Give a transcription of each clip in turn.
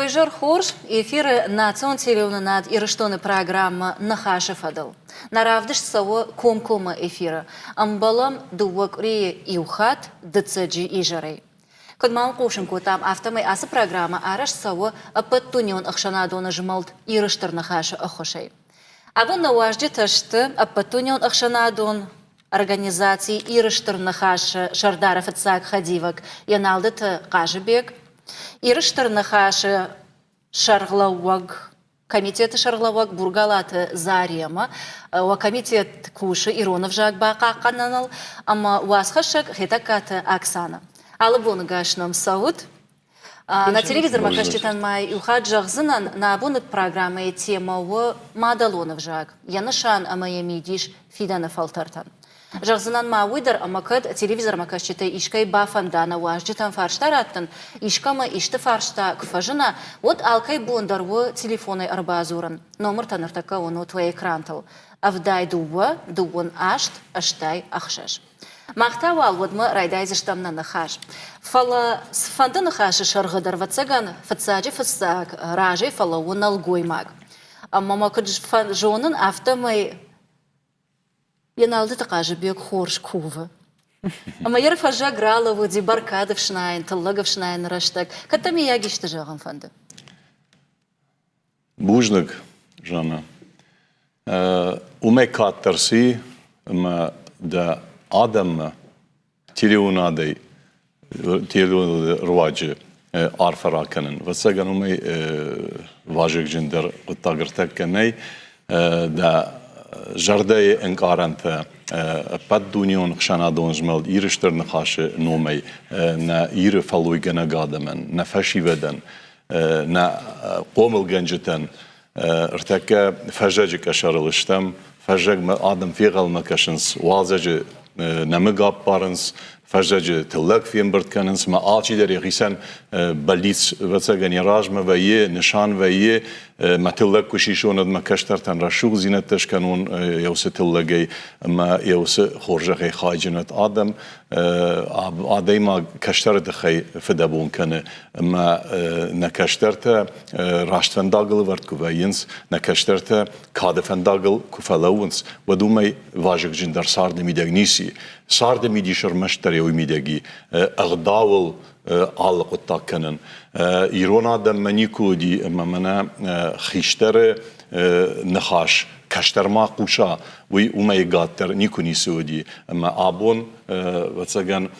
Уе зӕр хорз! Эфиры национ телеуынынад Ирыстоны программӕ Ныхасы фӕдыл. Нӕ равдыст цӕуы комкоммӕ эфиры. Ӕмбӕлӕм дыууӕ къуырийы иу хатт дыццӕджы изӕрӕй. Куыд ма уын хъусын кодтам, афтӕмӕй ацы программӕ арӕзт цӕуы Ӕппӕтдунеон ӕхсӕнадон змӕлд Иры Стыр Ныхас-ы ӕххуысӕй. Абон нӕ уазджытӕ сты Ӕппӕтдунеон ӕхсӕнадон организаци Иры Стыр Ныхас-ы сӕрдары фыццаг хӕдивӕг Еналдыты Хъазыбег, Иры Стыр Ныхас-ы сӕргълӕууӕг комитеты сӕргълӕууӕг Бургалаты Заремӕ, уӕ комитет кусы ирон ӕвзаг бахъахъхъӕныныл ӕмӕ уацхӕссӕг Хетӕгкаты Оксана. Алы боны гӕс нӕм цӕут. Нӕ телевизормӕ кӕсджытӕн ма иу хатт зӕгъдзынӕн, нӕ абоны программӕйы темӕ у мадӕлон ӕвзаг, йӕ нысан ӕмӕ йӕ мидис фидӕны фӕлтӕртӕн. Зӕгъдзынӕн ма уый дӕр, ӕмӕ кӕд телевизормӕ кӕсджытӕй искӕй бафӕнда нӕ уазджытӕм фарста раттын, искӕмӕ исты фарста куы фӕзына, уӕд алкӕй бон дӕр у телефонӕй ӕрбадзурын. Номыртӕ ныртӕккӕ уынут уӕ экрантыл. 72 28 86. Мах та уал уӕдмӕ райдайдзыстӕм нӕ ныхас. Фӕлӕ цыфӕнды ныхасы сӕргъы дӕр, ӕвӕццӕгӕн, фыццаджы-фыццаг разӕй фӕлӕууы нӕлгоймаг. Ӕмӕ мӕ куыд зонын, афтӕмӕй Еналдыты Хъазыбег хорз кувы. Ӕмӕ йӕ фӕззӕг ралӕууыди бӕркад ӕфснайын, тыллӕг ӕфснайыны рӕстӕг. Кӕд дӕ миййаг исты зӕгъын фӕнды? Бузныг, Жанна. Уымӕй каддӕр цы и, ӕмӕ дӕ адӕммӕ телеуынадӕй, телеуынады руаджы арфӕ ракӕнын. Ӕвӕццӕгӕн, уымӕй вазыгджындӕр хъуыддаг ӕртӕккӕ нӕй. Дӕ зӕрдӕйы ӕнкъарӕнтӕ ӕппӕтдунеон ӕхсӕнадон змӕлд Иры Стыр Ныхасы номӕй нӕ Иры фӕллойгӕнӕг адӕмӕн, нӕ фӕсивӕдӕн, нӕ хъомылгӕнджытӕн ӕртӕккӕ фӕззӕджы къӕсӕрыл стӕм. Фӕззӕгмӕ адӕм фегъӕлмӕ кӕсынц, уалдзӕджы нӕмыг аппарынц, фӕззӕджы тыллӕг фембырд кӕнынц ӕмӕ алчидӕр йӕхицӕн бӕллиц, ӕвӕццӕгӕн, йӕ размӕ вӕййы, нысан вӕййы, мӕ тыллӕг куы сисон, уӕд мӕ кӕстӕртӕн рӕсугъддзинӕдтӕ скӕнон йӕ уыцы тыллӕгӕй ӕмӕ йӕ уыцы хорзӕхӕй хайджын уӕд адӕм. Адӕймаг кӕстӕры тыххӕй фыдӕбон кӕны ӕмӕ нӕ кӕстӕртӕ раст фӕндагыл ӕвӕрд куы вӕййынц, нӕ кӕстӕртӕ кады фӕндагыл куы фӕлӕууынц, уӕд уымӕй вазыгджындӕр царды мидӕг ницы и. Царды мидис ӕрмӕстдӕр уый мидӕг и, ӕгъдауыл алы хъуыддаг кӕнын. Ирон адӕммӕ никуы уыди ӕмӕ мӕнӕ хистӕры ныхас кӕстӕр ма хъуса, уый уымӕй ӕгаддӕр никуы ницы уыди. Ӕмӕ абон, ӕвӕццӕгӕн,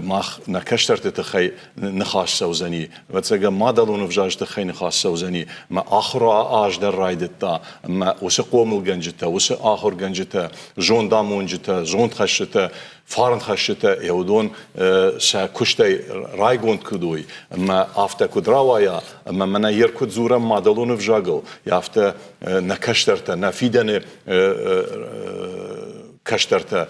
мах нӕ кӕстӕрты тыххӕй ныхас цӕудзӕни, ӕвӕццӕгӕн, мадӕлон ӕвзаджы тыххӕй ныхас цӕудзӕни, ӕмӕ ахуыры аз дӕр райдыдта, ӕмӕ уыцы хъомылгӕнджытӕ, уыцы ахуыргӕнджытӕ, зондамонджытӕ, зондхӕсджытӕ, фарнхӕсджытӕ, уыдон сӕ куыстӕй райгонд куыд уой, ӕмӕ афтӕ куыд рауайа, ӕмӕ мӕнӕ йер куыд дзурӕм мадӕлон ӕвзагыл, афтӕ нӕ кӕстӕртӕ, нӕ фидӕны кӕстӕртӕ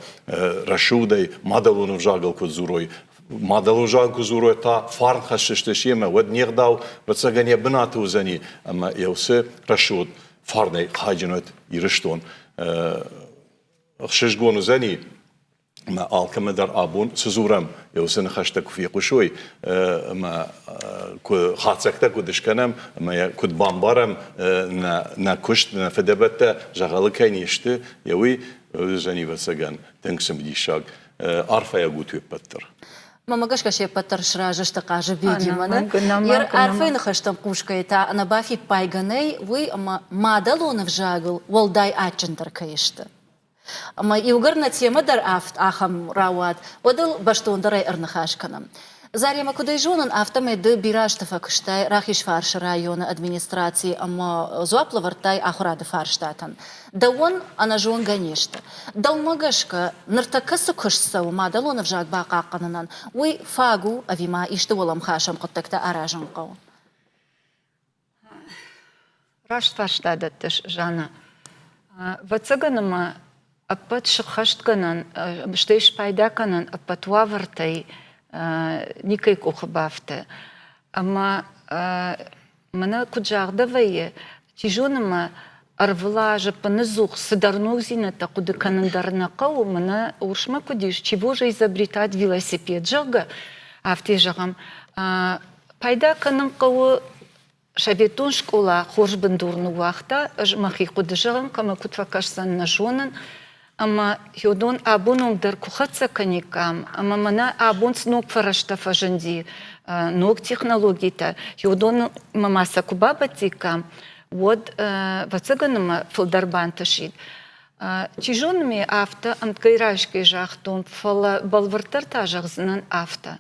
рӕсугъдӕй мадӕлон ӕвзагыл куыд дзурой, мадӕлон ӕвзагыл куы дзурой, та фарн хӕсдзысты семӕ, уӕд не гъдау, ӕвӕццӕгӕн, йӕ бынаты уыдзӕни, ӕмӕ йӕ уыцы рӕсугъд фарнӕй хайджын уӕд Ирыстон. Ӕхсызгон уыдзӕни, ӕмӕ алкӕмӕ дӕр абон цы дзурӕм, йӕ уыцы ныхӕстӕ куы фехъусой ӕмӕ куы хатдзӕгтӕ куыд скӕнӕм ӕмӕ йӕ куыд бамбарӕм, нӕ, нӕ куыст, нӕ фыдӕбӕттӕ дзӕгъӕлы кӕй не сты, йӕ уый уыдзӕни, ӕвӕццӕгӕн, тынг цымыдисаг. Арфӕйаг ут уе ппӕт дӕр. Мӕнмӕ гӕсгӕ се ппӕт дӕр сразы сты Хъазыбегимӕ. Йе арфӕйы ныхӕстӕм хъусгӕйӕ та ӕнӕбафиппайгӕ нӕй уый, ӕмӕ мадӕлон ӕвзагыл уӕлдай адджындӕр кӕй сты. Ӕмӕ иугӕр нӕ темӕ дӕр ахӕм рауад, уӕд ыл бӕстондӕрӕй ӕрныхас кӕнӕм. Заремӕ, куыд ӕй зонын, афтӕмӕй ды бирӕ азты фӕкуыстай Рахизфарсы районы администрацийы ӕмӕ дзуапп лӕвӕрдтай ахуырады фарстатӕн. Дӕуӕн ӕнӕзонгӕ не сты. Дӕумӕ гӕсгӕ, ныртӕккӕ цы куыст цӕуы мадӕлон ӕвзаг бахъахъхъӕнынӕн, уый фаг у ӕви ма исты уӕлӕмхасӕн хъуыддӕгтӕ аразын хъӕуы? Раст фарста дӕттыс, Жанна. Ӕвӕццӕгӕн ӕмӕ ӕппӕт сыххӕстгӕнӕн, стӕй спайда кӕнӕн ӕппӕт уавӕртӕй никӕй къухы бафты. Ӕмӕ мӕнӕ куыд загъдӕ вӕййы, чи зоны мӕ ӕрвылаз ӕппыныдзух цыдӕр ногдзинӕдтӕ хъуыды кӕнын дӕр нӕ хъӕуы, мӕнӕ урсмӕ куыд ис, чего же изобретать велосипед, зӕгъгӕ, афтӕ зӕгъӕм. Пайда кӕнын хъӕуы. Советон скъола хорз бындур ныууагъта, ӕз мӕхи хъуыды зӕгъын, кӕмӕ куыд фӕкӕсдзӕн, нӕ зонын. Ӕмӕ уыдон абон онг дӕр куы хӕццӕ кӕниккам, ӕмӕ мӕнӕ абон цы ног фӕрӕзтӕ фӕзынди, ног технологитӕ, уыдонмӕ ма сӕ куы бабӕттиккам, уӕд, ӕвӕццӕгӕн, ӕмӕ фылдӕр бантысид. Чи зоны ме афтӕ ӕмткӕй райсгӕ загътон, фӕлӕ бӕлвырддӕр та зӕгъдзынӕн афтӕ.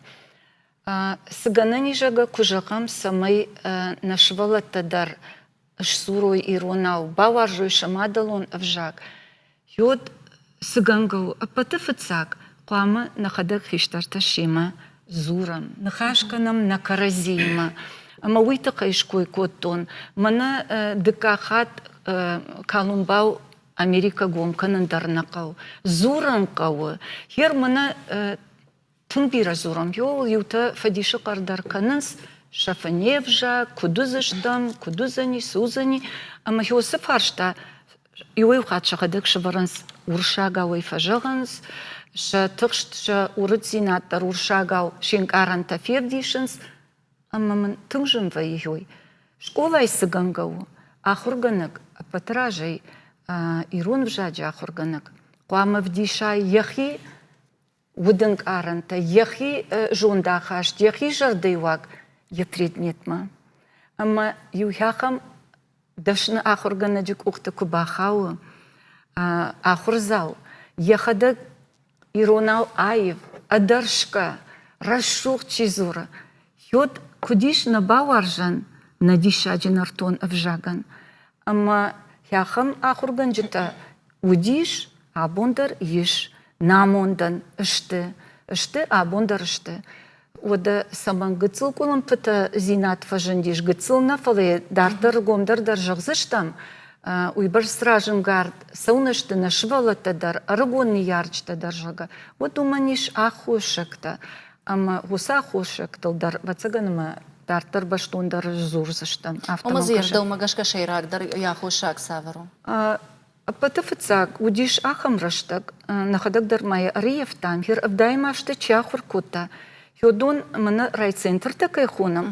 Цы гӕнӕн ис, зӕгъгӕ, куы зӕгъӕм, цӕмӕй нӕ сывӕллӕттӕ дӕр сдзурой иронау, бауарзой сӕ мадӕлон ӕвзаг, уӕд цы гӕнгӕ у? Ӕппӕты фыццаг хъуамӕ нӕхӕдӕг хистӕртӕ семӕ дзурӕм, ныхас кӕнӕм нӕ кӕрӕдзиимӕ. Ӕмӕ уый тыххӕй ской кодтон. Мӕнӕ дыккаг хатт Калумбау Америкӕ гом кӕнын дӕр нӕ хъӕуы. Дзурын хъӕуы. Гъер мӕнӕ Тынг бирӕ дзурӕм, иуыл иутӕ фӕдисы хъӕр дӕр кӕнынц, сӕфы не взаг, куыд уыдзыстӕм, куыд уыдзӕни, цы уыдзӕни. Ӕмӕ уыцы фарста иуӕй-иу хатт сӕхӕдӕг сӕвӕрынц уырыссагау ӕй фӕзӕгъынц, сӕ тыхст, сӕ уырыддзинад дӕр уырыссагау се нкъарӕнтӕ февдисынц. Ӕмӕ мын тынг зын вӕййы уый. Скъолайы цы гӕнгӕ у, ахуыргӕнӕг ӕппӕты разӕй ирон ӕвзаджы ахуыргӕнӕг хъуамӕ вдиса йӕхи удӕнкъарӕнтӕ, йӕхи зондахаст, йӕхи зӕрдӕйуаг йӕ предметмӕ. Ӕмӕ иу ахӕм дӕсны ахуыргӕнӕджы къухты куы бахауы ахуырдзау, йӕхӕдӕг иронау аив, ӕдӕрсгӕ, рӕсугъд чи дзуры, уӕд куыд ис нӕ бауарзӕн нӕ диссаджы нӕртон ӕвзагӕн. Ӕмӕ ахӕм ахуыргӕнджытӕ уыдис, абон дӕр ис, намондӕн сты, сты, абон дӕр сты. Уӕдӕ цӕмӕн гыццыл къуылымпытӕдзинад фӕзындис, гыццыл нӕ, фӕлӕ йӕ дарддӕр гомдӕр дӕр зӕгъдзыстӕм, уыйбӕрц разӕнгард цӕуынӕ сты нӕ сывӕллӕттӕ дӕр, ӕрыгон ныййарджытӕ дӕр, зӕгъгӕ, уӕд уымӕн ис аххосӕгтӕ. Ӕмӕ уыцы аххосӕгтыл дӕр, ӕвӕццӕгӕн, ӕмӕ дарддӕр бӕстондӕр сдзурдзыстӕм. Афтӕ Ӕмӕ дзы дӕумӕ гӕсгӕ сӕйрагдӕр йӕ аххосаг цавӕр у? Ӕппӕты фыццаг уыдис ахӕм рӕстӕг, нӕхӕдӕг дӕр ма йӕ ӕрыййӕфтам, гьер ӕвдайӕм азты чи ахуыр кодта, уыдон мӕнӕ райцентртӕ кӕй хонӕм,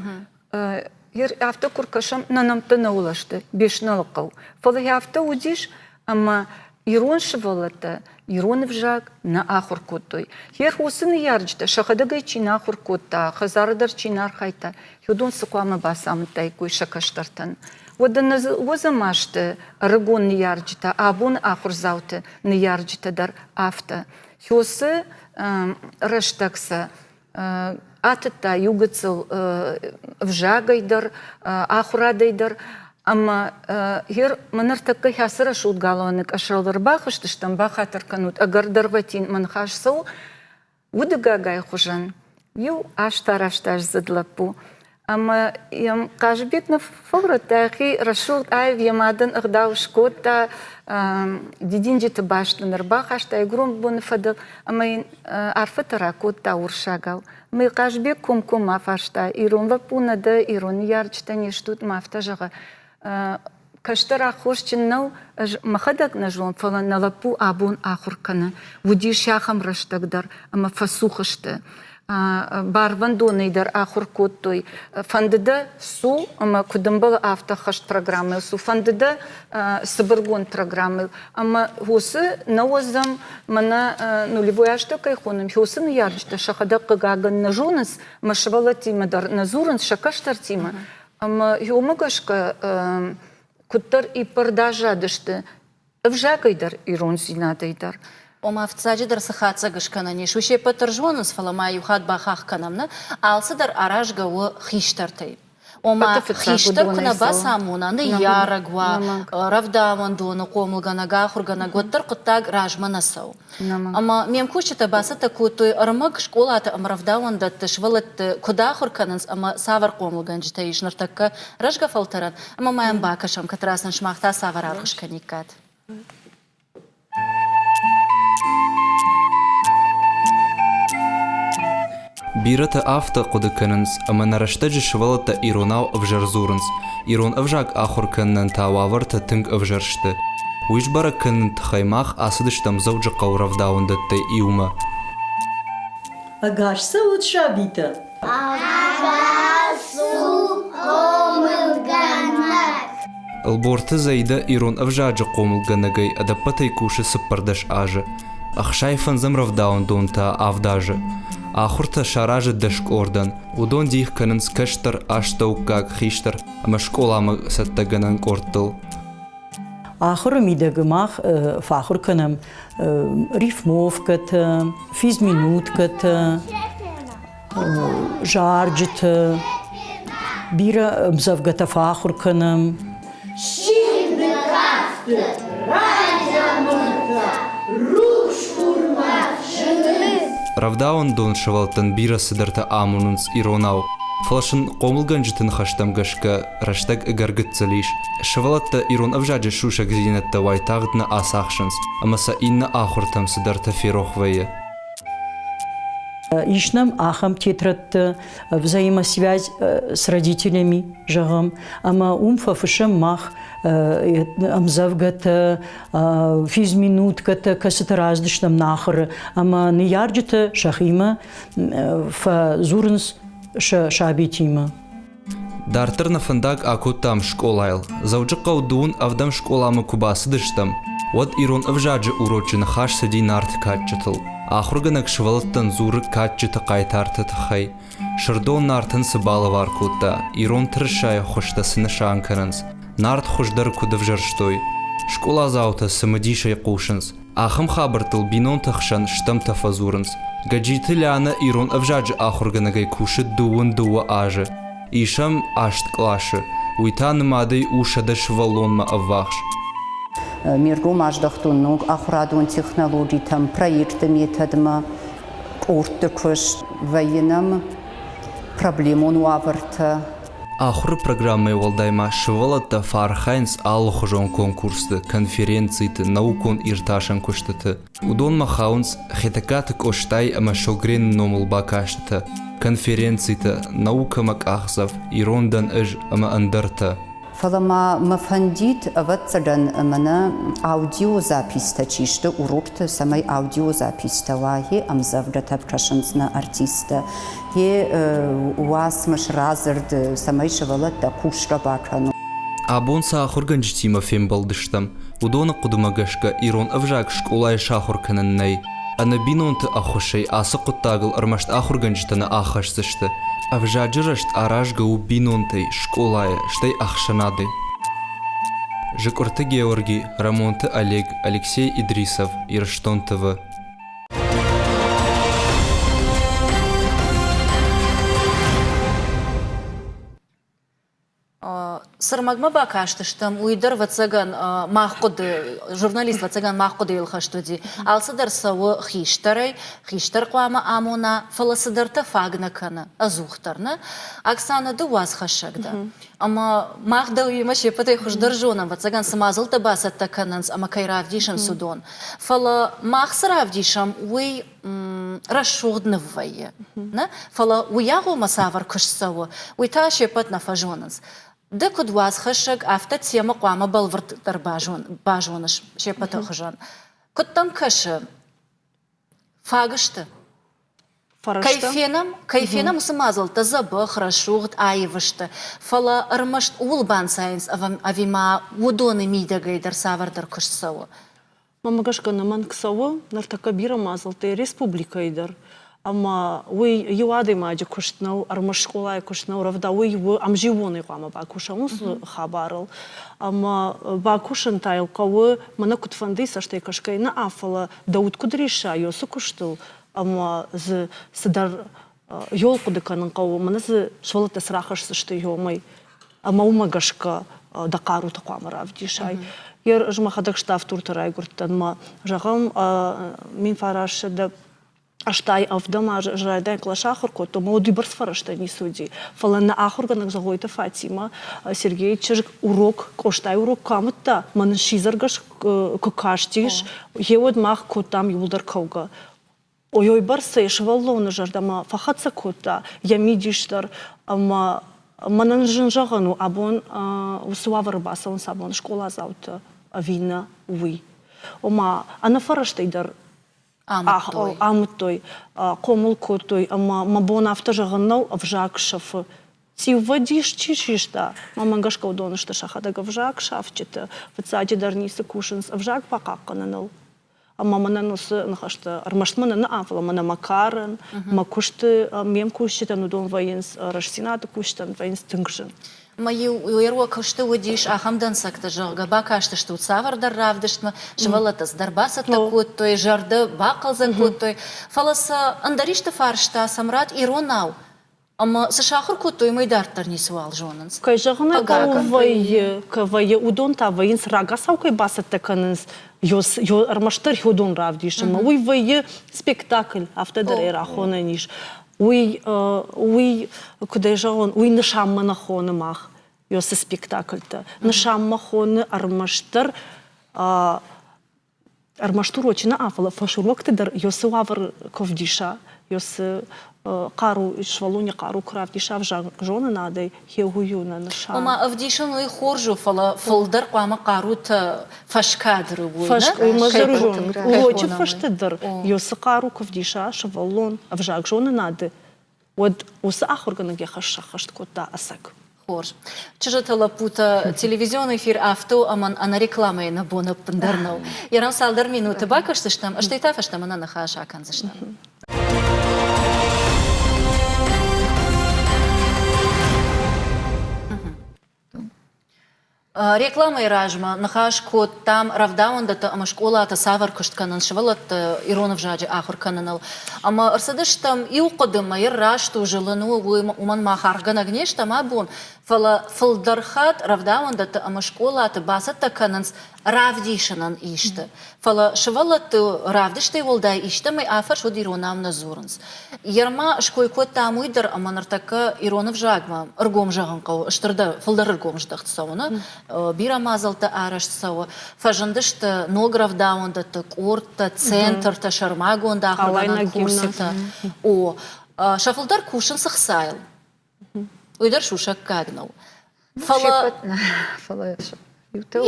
гьер афтӕ куы ркӕсӕм, нӕ нӕмттӕ нӕ уылӕсты, Бесналы хъӕу. Фӕлӕ афтӕ уыдис, ӕмӕ ирон сывӕллӕттӕ ирон ӕвзаг нӕ ахуыр кодтой. Гьер уыцы ныййарджытӕ сӕхӕдӕг ӕй чи нӕ ахуыр кодта, хӕдзары дӕр чи нӕ архайдта, уыдон цы хъуамӕ бацамыдтаиккой сӕ кӕстӕртӕн? Уӕдӕ нӕ уӕзӕм азты ӕрыгон ныййарджытӕ, абоны ахуырдзауты ныййарджытӕ дӕр афтӕ. Уыцы рӕстӕг сӕ атыдта иу гыццыл ӕвзагӕй дӕр, ахуырадӕй дӕр. Ӕмӕ гъер мӕ ныртӕккӕ ацы рӕсугъд галуаны къӕсӕрыл ӕрбахызтыстӕм, бахатыр кӕнут, ӕгӕр дӕргъвӕтин мӕ ныхас цӕуы, Удыгагайы хуызӕн иу астараст-аздзыд лӕппу. Ӕмӕ йӕм Хъазыбег нӕ фӕурӕдта йӕхи рӕсугъд аив йӕ мадӕн ӕгъдау скодта, дидинджыты баст ын ӕрбахаста йӕ гуырон боны фӕдыл ӕмӕ йын арфӕтӕ ракодта урсагау. Ӕмӕ Хъазыбег комкоммӕ афарста, ирон лӕппу нӕ дӕ, ирон ныййарджытӕ не стут? Ӕмӕ афтӕ зӕгъы, Кӕстӕр аххосджын нӕу, ӕз мӕхӕдӕг нӕ зон, фӕлӕ нӕ лӕппу абон ахуыр кӕны. Уыдис ахӕм рӕстӕг дӕр, ӕмӕ фӕцух сты. Барвӕндонӕй дӕр ахуыр кодтой. Фӕнды дӕ цу ӕмӕ куыд ӕмбӕлы, афтӕ ӕххӕст программӕйыл цу, фӕнды дӕ цыбыргонд программӕйыл. Ӕмӕ уыцы нӕуӕдзӕм, мӕнӕ нулевой азтӕ кӕй хонӕм, уыцы ныййарджытӕ сӕхӕдӕг хъыгагӕн нӕ зонынц, мӕ сывӕллӕттимӕ дӕр нӕ дзурынц сӕ кӕстӕртимӕ. Ӕмӕ уымӕ гӕсгӕ куыддӕр иппӕрд аззадысты ӕвзагӕй дӕр, ирондзинадӕй дӕр. Ома, фыццаджыдӕр цы хатдзӕг скӕнӕн ис, уый се ппӕт дӕр зонынц, фӕлӕ ма иу хатт бахахх кӕнӕм, нӕ алцыдӕр аразгӕ у хистӕртӕй. Ома, хистӕр куы нӕ бацамона, ныййарӕг уа, рӕвдауӕндоны хъомылгӕнӕг, ахуыргӕнӕг, уӕддӕр хъуыддаг размӕ нӕ цӕуы. Ӕмӕ ме мкусджытӕ бацӕттӕ кодтой ӕрмӕг скъолаты ӕмӕ рӕвдауӕндӕтты сывӕллӕтты куыд ахуыр кӕнынц ӕмӕ цавӕр хъомылгӕнджытӕ ис ныртӕккӕ рӕзгӕ фӕлтӕрӕн, ӕмӕ ма йӕм бакӕсӕм, кӕд сын сымах та цавӕр аргъ скӕниккат. Бирӕтӕ афтӕ хъуыды кӕнынц, ӕмӕ нӕ рӕстӕджы сывӕллӕттӕ иронау ӕвзӕр дзурынц, ирон ӕвзаг ахуыр кӕнынӕн та уавӕртӕ тынг ӕвзӕр сты. Уый сбӕрӕг кӕныны тыххӕй мах ацыдыстӕм Дзӕуджыхъӕуы рӕвдауӕндӕттӕй иумӕ. Ӕгас цӕут, сабитӕ! Ӕгас цу! Хъомылгӕнӕг. Ӕлборты Зӕидӕ ирон ӕвзаджы хъомылгӕнӕгӕй ӕдӕппӕтӕй кусы 14 азы, 65 рӕвдауӕндон та авд азы. Ахуыртӕ саразы дӕс къордӕн, уыдон дих кӕнынц кӕстӕр, астӕуккаг, хистӕр ӕмӕ скъоламӕ цӕттӕгӕнӕн къордтыл. Ахуыры мидӕг мах фӕахуыр кӕнӕм рифмовкӕтӕ, физминуткӕтӕ, зарджытӕ, бирӕ ӕмдзӕвгӕтӕ фӕахуыр кӕнӕм. Симды кафты райдзамонтӕ рухс хурмӕ зыны. Рӕвдауӕндон сывӕллӕттӕн бирӕ цыдӕртӕ амонынц иронау, фӕлӕ сын хъомылгӕнджыты ныхӕстӕм гӕсгӕ рӕстӕг ӕгӕр гыццыл ис. Сывӕллӕттӕ ирон ӕвзаджы сусӕгдзинӕдтӕ уайтагъд нӕ ацахсынц ӕмӕ сӕ иннӕ ахуыртӕм цыдӕртӕ ферох вӕййы. Ис нӕм ахӕм тетрӕдтӕ, взаимосвязь с родителями, зӕгъӕм, ӕмӕ уым фӕфыссӕм мах ӕмдзӕвгӕтӕ, физминуткӕтӕ, кӕцыты раздыстӕм нӕ ахуыры, ӕмӕ ныййарджытӕ сӕхимӕ фӕдзурынц сӕ сабитимӕ. Дарддӕр нӕ фӕндаг акодтам скъолайыл. Дзӕуджыхъӕу дыууын ӕвдӕм скъоламӕ куы бацыдыстӕм, уӕд ирон ӕвзаджы урочы ныхас цыди Нарты кадджытыл. Ахуыргӕнӕг сывӕллӕттӕн дзуры кадджыты хъайтарты тыххӕй. Сырдон Нартӕн цы балӕвар кодта, ирон тырысайы хуызтӕ цы нысан кӕнынц, Нарт хуыздӕр куыд ӕвзӕрстой. Скъоладзаутӕ цымыдисӕй хъусынц. Ахӕм хабӕрттыл бинонты хсӕн стӕмтӕ фӕдзурынц. Гӕджиты Лианӕ ирон ӕвзаджы ахуыргӕнӕгӕй кусы 22 азы. Ис ӕм аст къласы, уый та нымадӕй у 100 сывӕллонмӕ ӕввахс. Ме ргом аздӕхтон ног ахуырадон технологитӕм, проекты методмӕ, къордты куыст, вӕййы нӕм проблемон уавӕртӕ. Ахуыры программӕйы уӕлдай ма сывӕллӕттӕ фӕархайынц алыхуызон конкурсты, конференциты, наукон-иртасӕн куыстыты. Уыдонмӕ хауынц Хетӕгкаты Къостайы ӕмӕ Шогрены номыл бакастытӕ, конференцитӕ, наукӕмӕ къахдзӕф, Ирон дӕн ӕз ӕмӕ ӕндӕртӕ. Фӕлӕ ма мӕ фӕндид, ӕвӕццӕгӕн, мӕнӕ аудиозаписьтӕ чи сты урокты, цӕмӕй аудиозаписьтӕ уа, йе ӕмдзӕвгӕтӕ кӕсынц нӕ артисттӕ, йе уацмыс, радзырд, цӕмӕй сывӕллӕттӕ кусгӕ бакӕной. Абон цы ахуыргӕнджытимӕ фембӕлдыстӕм, уыдоны хъуыдымӕ гӕсгӕ ирон ӕвзаг скъолайы сахуыр кӕнын нӕй. Ӕнӕ бинонты ӕххуысӕй ацы хъуыддагыл ӕрмӕст ахуыргӕнджытӕ нӕ аххӕсдзысты. Ӕвзаджы рӕзт аразгӕ у бинонтӕй, скъолайӕ, стӕй ӕхсӕнадӕй. Зыкъуырты Георги, Рӕмонты Олег, Алексей Идрисов, Ирыстон ТВ. Цы рмӕгмӕ бакастыстӕм, уый дӕр, ӕвӕццӕгӕн, мах хъуыды, журналист, ӕвӕццӕгӕн, мах хъуыдыйыл хӕст уыди. Алцыдӕр цӕуы хистӕрӕй, хистӕр хъуамӕ амона, фӕлӕ цыдӕртӕ фаг нӕ кӕны, ӕдзухдӕр нӕ. Оксана, ды уацхӕссӕг дӕ. Ӕмӕ мах дӕуимӕ се ппӕтӕй хуыздӕр зонӕм, ӕвӕццӕгӕн, цы мадзӕлттӕ бацӕттӕ кӕнынц ӕмӕ кӕй равдисынц, уыдон. Фӕлӕ мах цы равдисӕм, уый рӕсугъд ныв вӕййы. Нӕ? Фӕлӕ уый агъоммӕ цавӕр куыст цӕуы, уый та се ппӕт нӕ фӕзонынц. Ды куыд уацхӕссӕг, афтӕ темӕ хъуамӕ бӕлвырддӕр базоныс се ппӕты хуызӕн. Куыд дӕм кӕсы, фаг сты? Кӕй фенӕм, кӕй фенӕм уыцы мадзӕлттӕ дзӕбӕх, рӕсугъд, аив сты, фӕлӕ ӕрмӕст ууыл банцайынц ӕви ма уыдоны мидӕгӕй дӕр цавӕрдӕр куыст цӕуы? Мӕнмӕ гӕсгӕ ӕнӕмӕнг цӕуы ныртӕккӕ бирӕ мадзӕлттӕ республикӕйы дӕр. Ӕмӕ уый иу адӕймаджы куыст нӕу, ӕрмӕст скъолайы куыст нӕу, рӕвдау уый у ӕмзиууонӕй хъуамӕ бакусӕм уыцы хабарыл. Ӕмӕ бакусын та йыл хъӕуы, мӕнӕ куыдфӕндыйы цӕстӕй кӕсгӕйӕ нӕ, фӕлӕ дӕ уд куыд рисса уыцы куыстыл ӕмӕ дзы цыдӕр йол хъуыды кӕнын хъӕуы, мӕнӕ дзы сывӕллӕттӕ цы рахӕсдзысты йомӕй. Ӕмӕ уымӕ гӕсгӕ дӕ хъарутӕ хъуамӕ равдисай. Йе ӕз мӕхӕдӕг ставддурты райгуырдтӕн мӕ, зӕгъӕм, 1987 азы ӕз райдайӕн къласы ахуыр кодтон, мӕ уыйбӕрц фӕрӕзтӕ ницы уыди. Фӕлӕ нӕ ахуыргӕнӕг Зӕгъойты Фатимӕ, Сергейы чызг урок, Къостайы урок куы амыдта, мӕ нын сидзӕргӕс куы кастис, гъеуӕд мах кодтам иууылдӕр кӕугӕ. Ой-ой-бӕрцӕй сывӕллоны зӕрдӕмӕ фӕхӕццӕ кодта йӕ мидис дӕр ӕмӕ мӕнӕн зын зӕгъӕн у, абон уыцы уавӕры бацӕуынц абон скъоладзаутӕ ӕви нӕ, уый. Ома ӕнӕфӕрӕзтӕй дӕр амыдтой, хъомыл кодтой ӕмӕ мӕ бон афтӕ зӕгъын нӕу, ӕвзаг сӕфы. Цъиувӕдис чи систа, мӕнмӕ гӕсгӕ уыдон сты сӕхӕдӕг ӕвзаг сафджытӕ, фыццаджыдӕр ницы кусынц ӕвзаг бахъахъхъӕныныл. Ӕмӕ мӕнӕн уыцы ныхӕстӕ ӕрмӕст мӕнӕн нӕ, фӕлӕ мӕнӕ мӕ карӕн, мӕ куысты ме мкусджытӕн уыдон вӕййынц, рӕстдзинады кусджытӕн вӕййынц тынг зын. Мӕ-иу уе куысты уыдис ахӕм дӕнцӕгтӕ, зӕгъгӕ, бакастыстут цавӕрдӕр равдыстмӕ, сывӕллӕттӕ цыдӕр бацӕттӕ кодтой, зӕрдӕ бахъӕлдзӕг кодтой, фӕлӕ сӕ ӕндӕр исты фарста сӕм рад иронау Ӕмӕ цы сахуыр кодтой, уымӕй дарддӕр ницыуал зонынц. Кӕй зӕгъын ӕй хъӕуы, вӕййы, кӕй вӕййы, уыдон та вӕййынц рагацау кӕй бацӕттӕ кӕнынц, ӕрмӕстдӕр уыдон равдисынмӕ. Уый вӕййы спектакль, афтӕ дӕр ӕй рахонӕн ис. Уый, уый, куыд ӕй зӕгъон, уый нысанмӕ нӕ хоны мах, цы спектакльтӕ. Нысанмӕ хоны ӕрмӕстдӕр ӕрмӕст урочы нӕ, фӕлӕ фӕсурокты дӕр цы уавӕр куы вдиса, цы хъару, сывӕллоны хъару куы равдиса ӕвзагзонынадӕй, уый у нӕ нысан. Ома ӕвдисын уый хорз у, фӕлӕ фылдӕр хъуамӕ хъарутӕ фӕскадры уой, нӕ? Урочы фӕстӕ дӕр цы хъару куы вдиса сывӕллон ӕвзагзонынады, уӕд уыцы ахуыргӕнӕг йӕ хӕс сӕххӕст кодта ӕцӕг. Хорз. Чызджытӕ, лӕппутӕ, телевизион эфир афтӕ у, ӕмӕ ӕнӕ рекламӕйы нӕ бон ӕппындӕр нӕу. Йӕ цалдӕр минуты бакӕсдзыстӕм, стӕй та фӕстӕмӕ нӕ ныхас акӕндзыстӕм. Рекламӕйы размӕ ныхас кодтам рӕвдауӕндӕттӕ ӕмӕ скъолаты цавӕр куыст кӕнынц сывӕллӕтты ирон ӕвзаджы ахуыр кӕныныл. Ӕмӕ ӕрцыдыстӕм иу хъуыдымӕ, йӕ раст у, зылын у, уымӕн мах аргъгӕнӕг не стӕм абон, фӕлӕ фылдӕр хатт рӕвдауӕндӕтты ӕмӕ скъолаты бацӕттӕ кӕнынц равдисынӕн исты. Фӕлӕ сывӕллӕтты равдыстӕй уӕлдай истӕмӕй афӕрс уӕд иронау нӕ дзурынц. Ерма ской кодтам уый дӕр, ӕмӕ ныртӕккӕ ирон ӕвзагмӕ ӕргом зӕгъын хъӕуы, стырдӕр, фылдӕр ӕргом здӕхт цӕуы, нӕ? Бирӕ мадзӕлттӕ арӕзт цӕуы. Фӕзындысты ног рӕвдауӕндӕтты къордтӕ, центртӕ, сӕрмагонд ахуыргӕнӕн курсытӕ. О, сӕ фылдӕр кусынц ӕхцайыл. Уый дӕр сусӕггаг нӕу. Фӕлӕ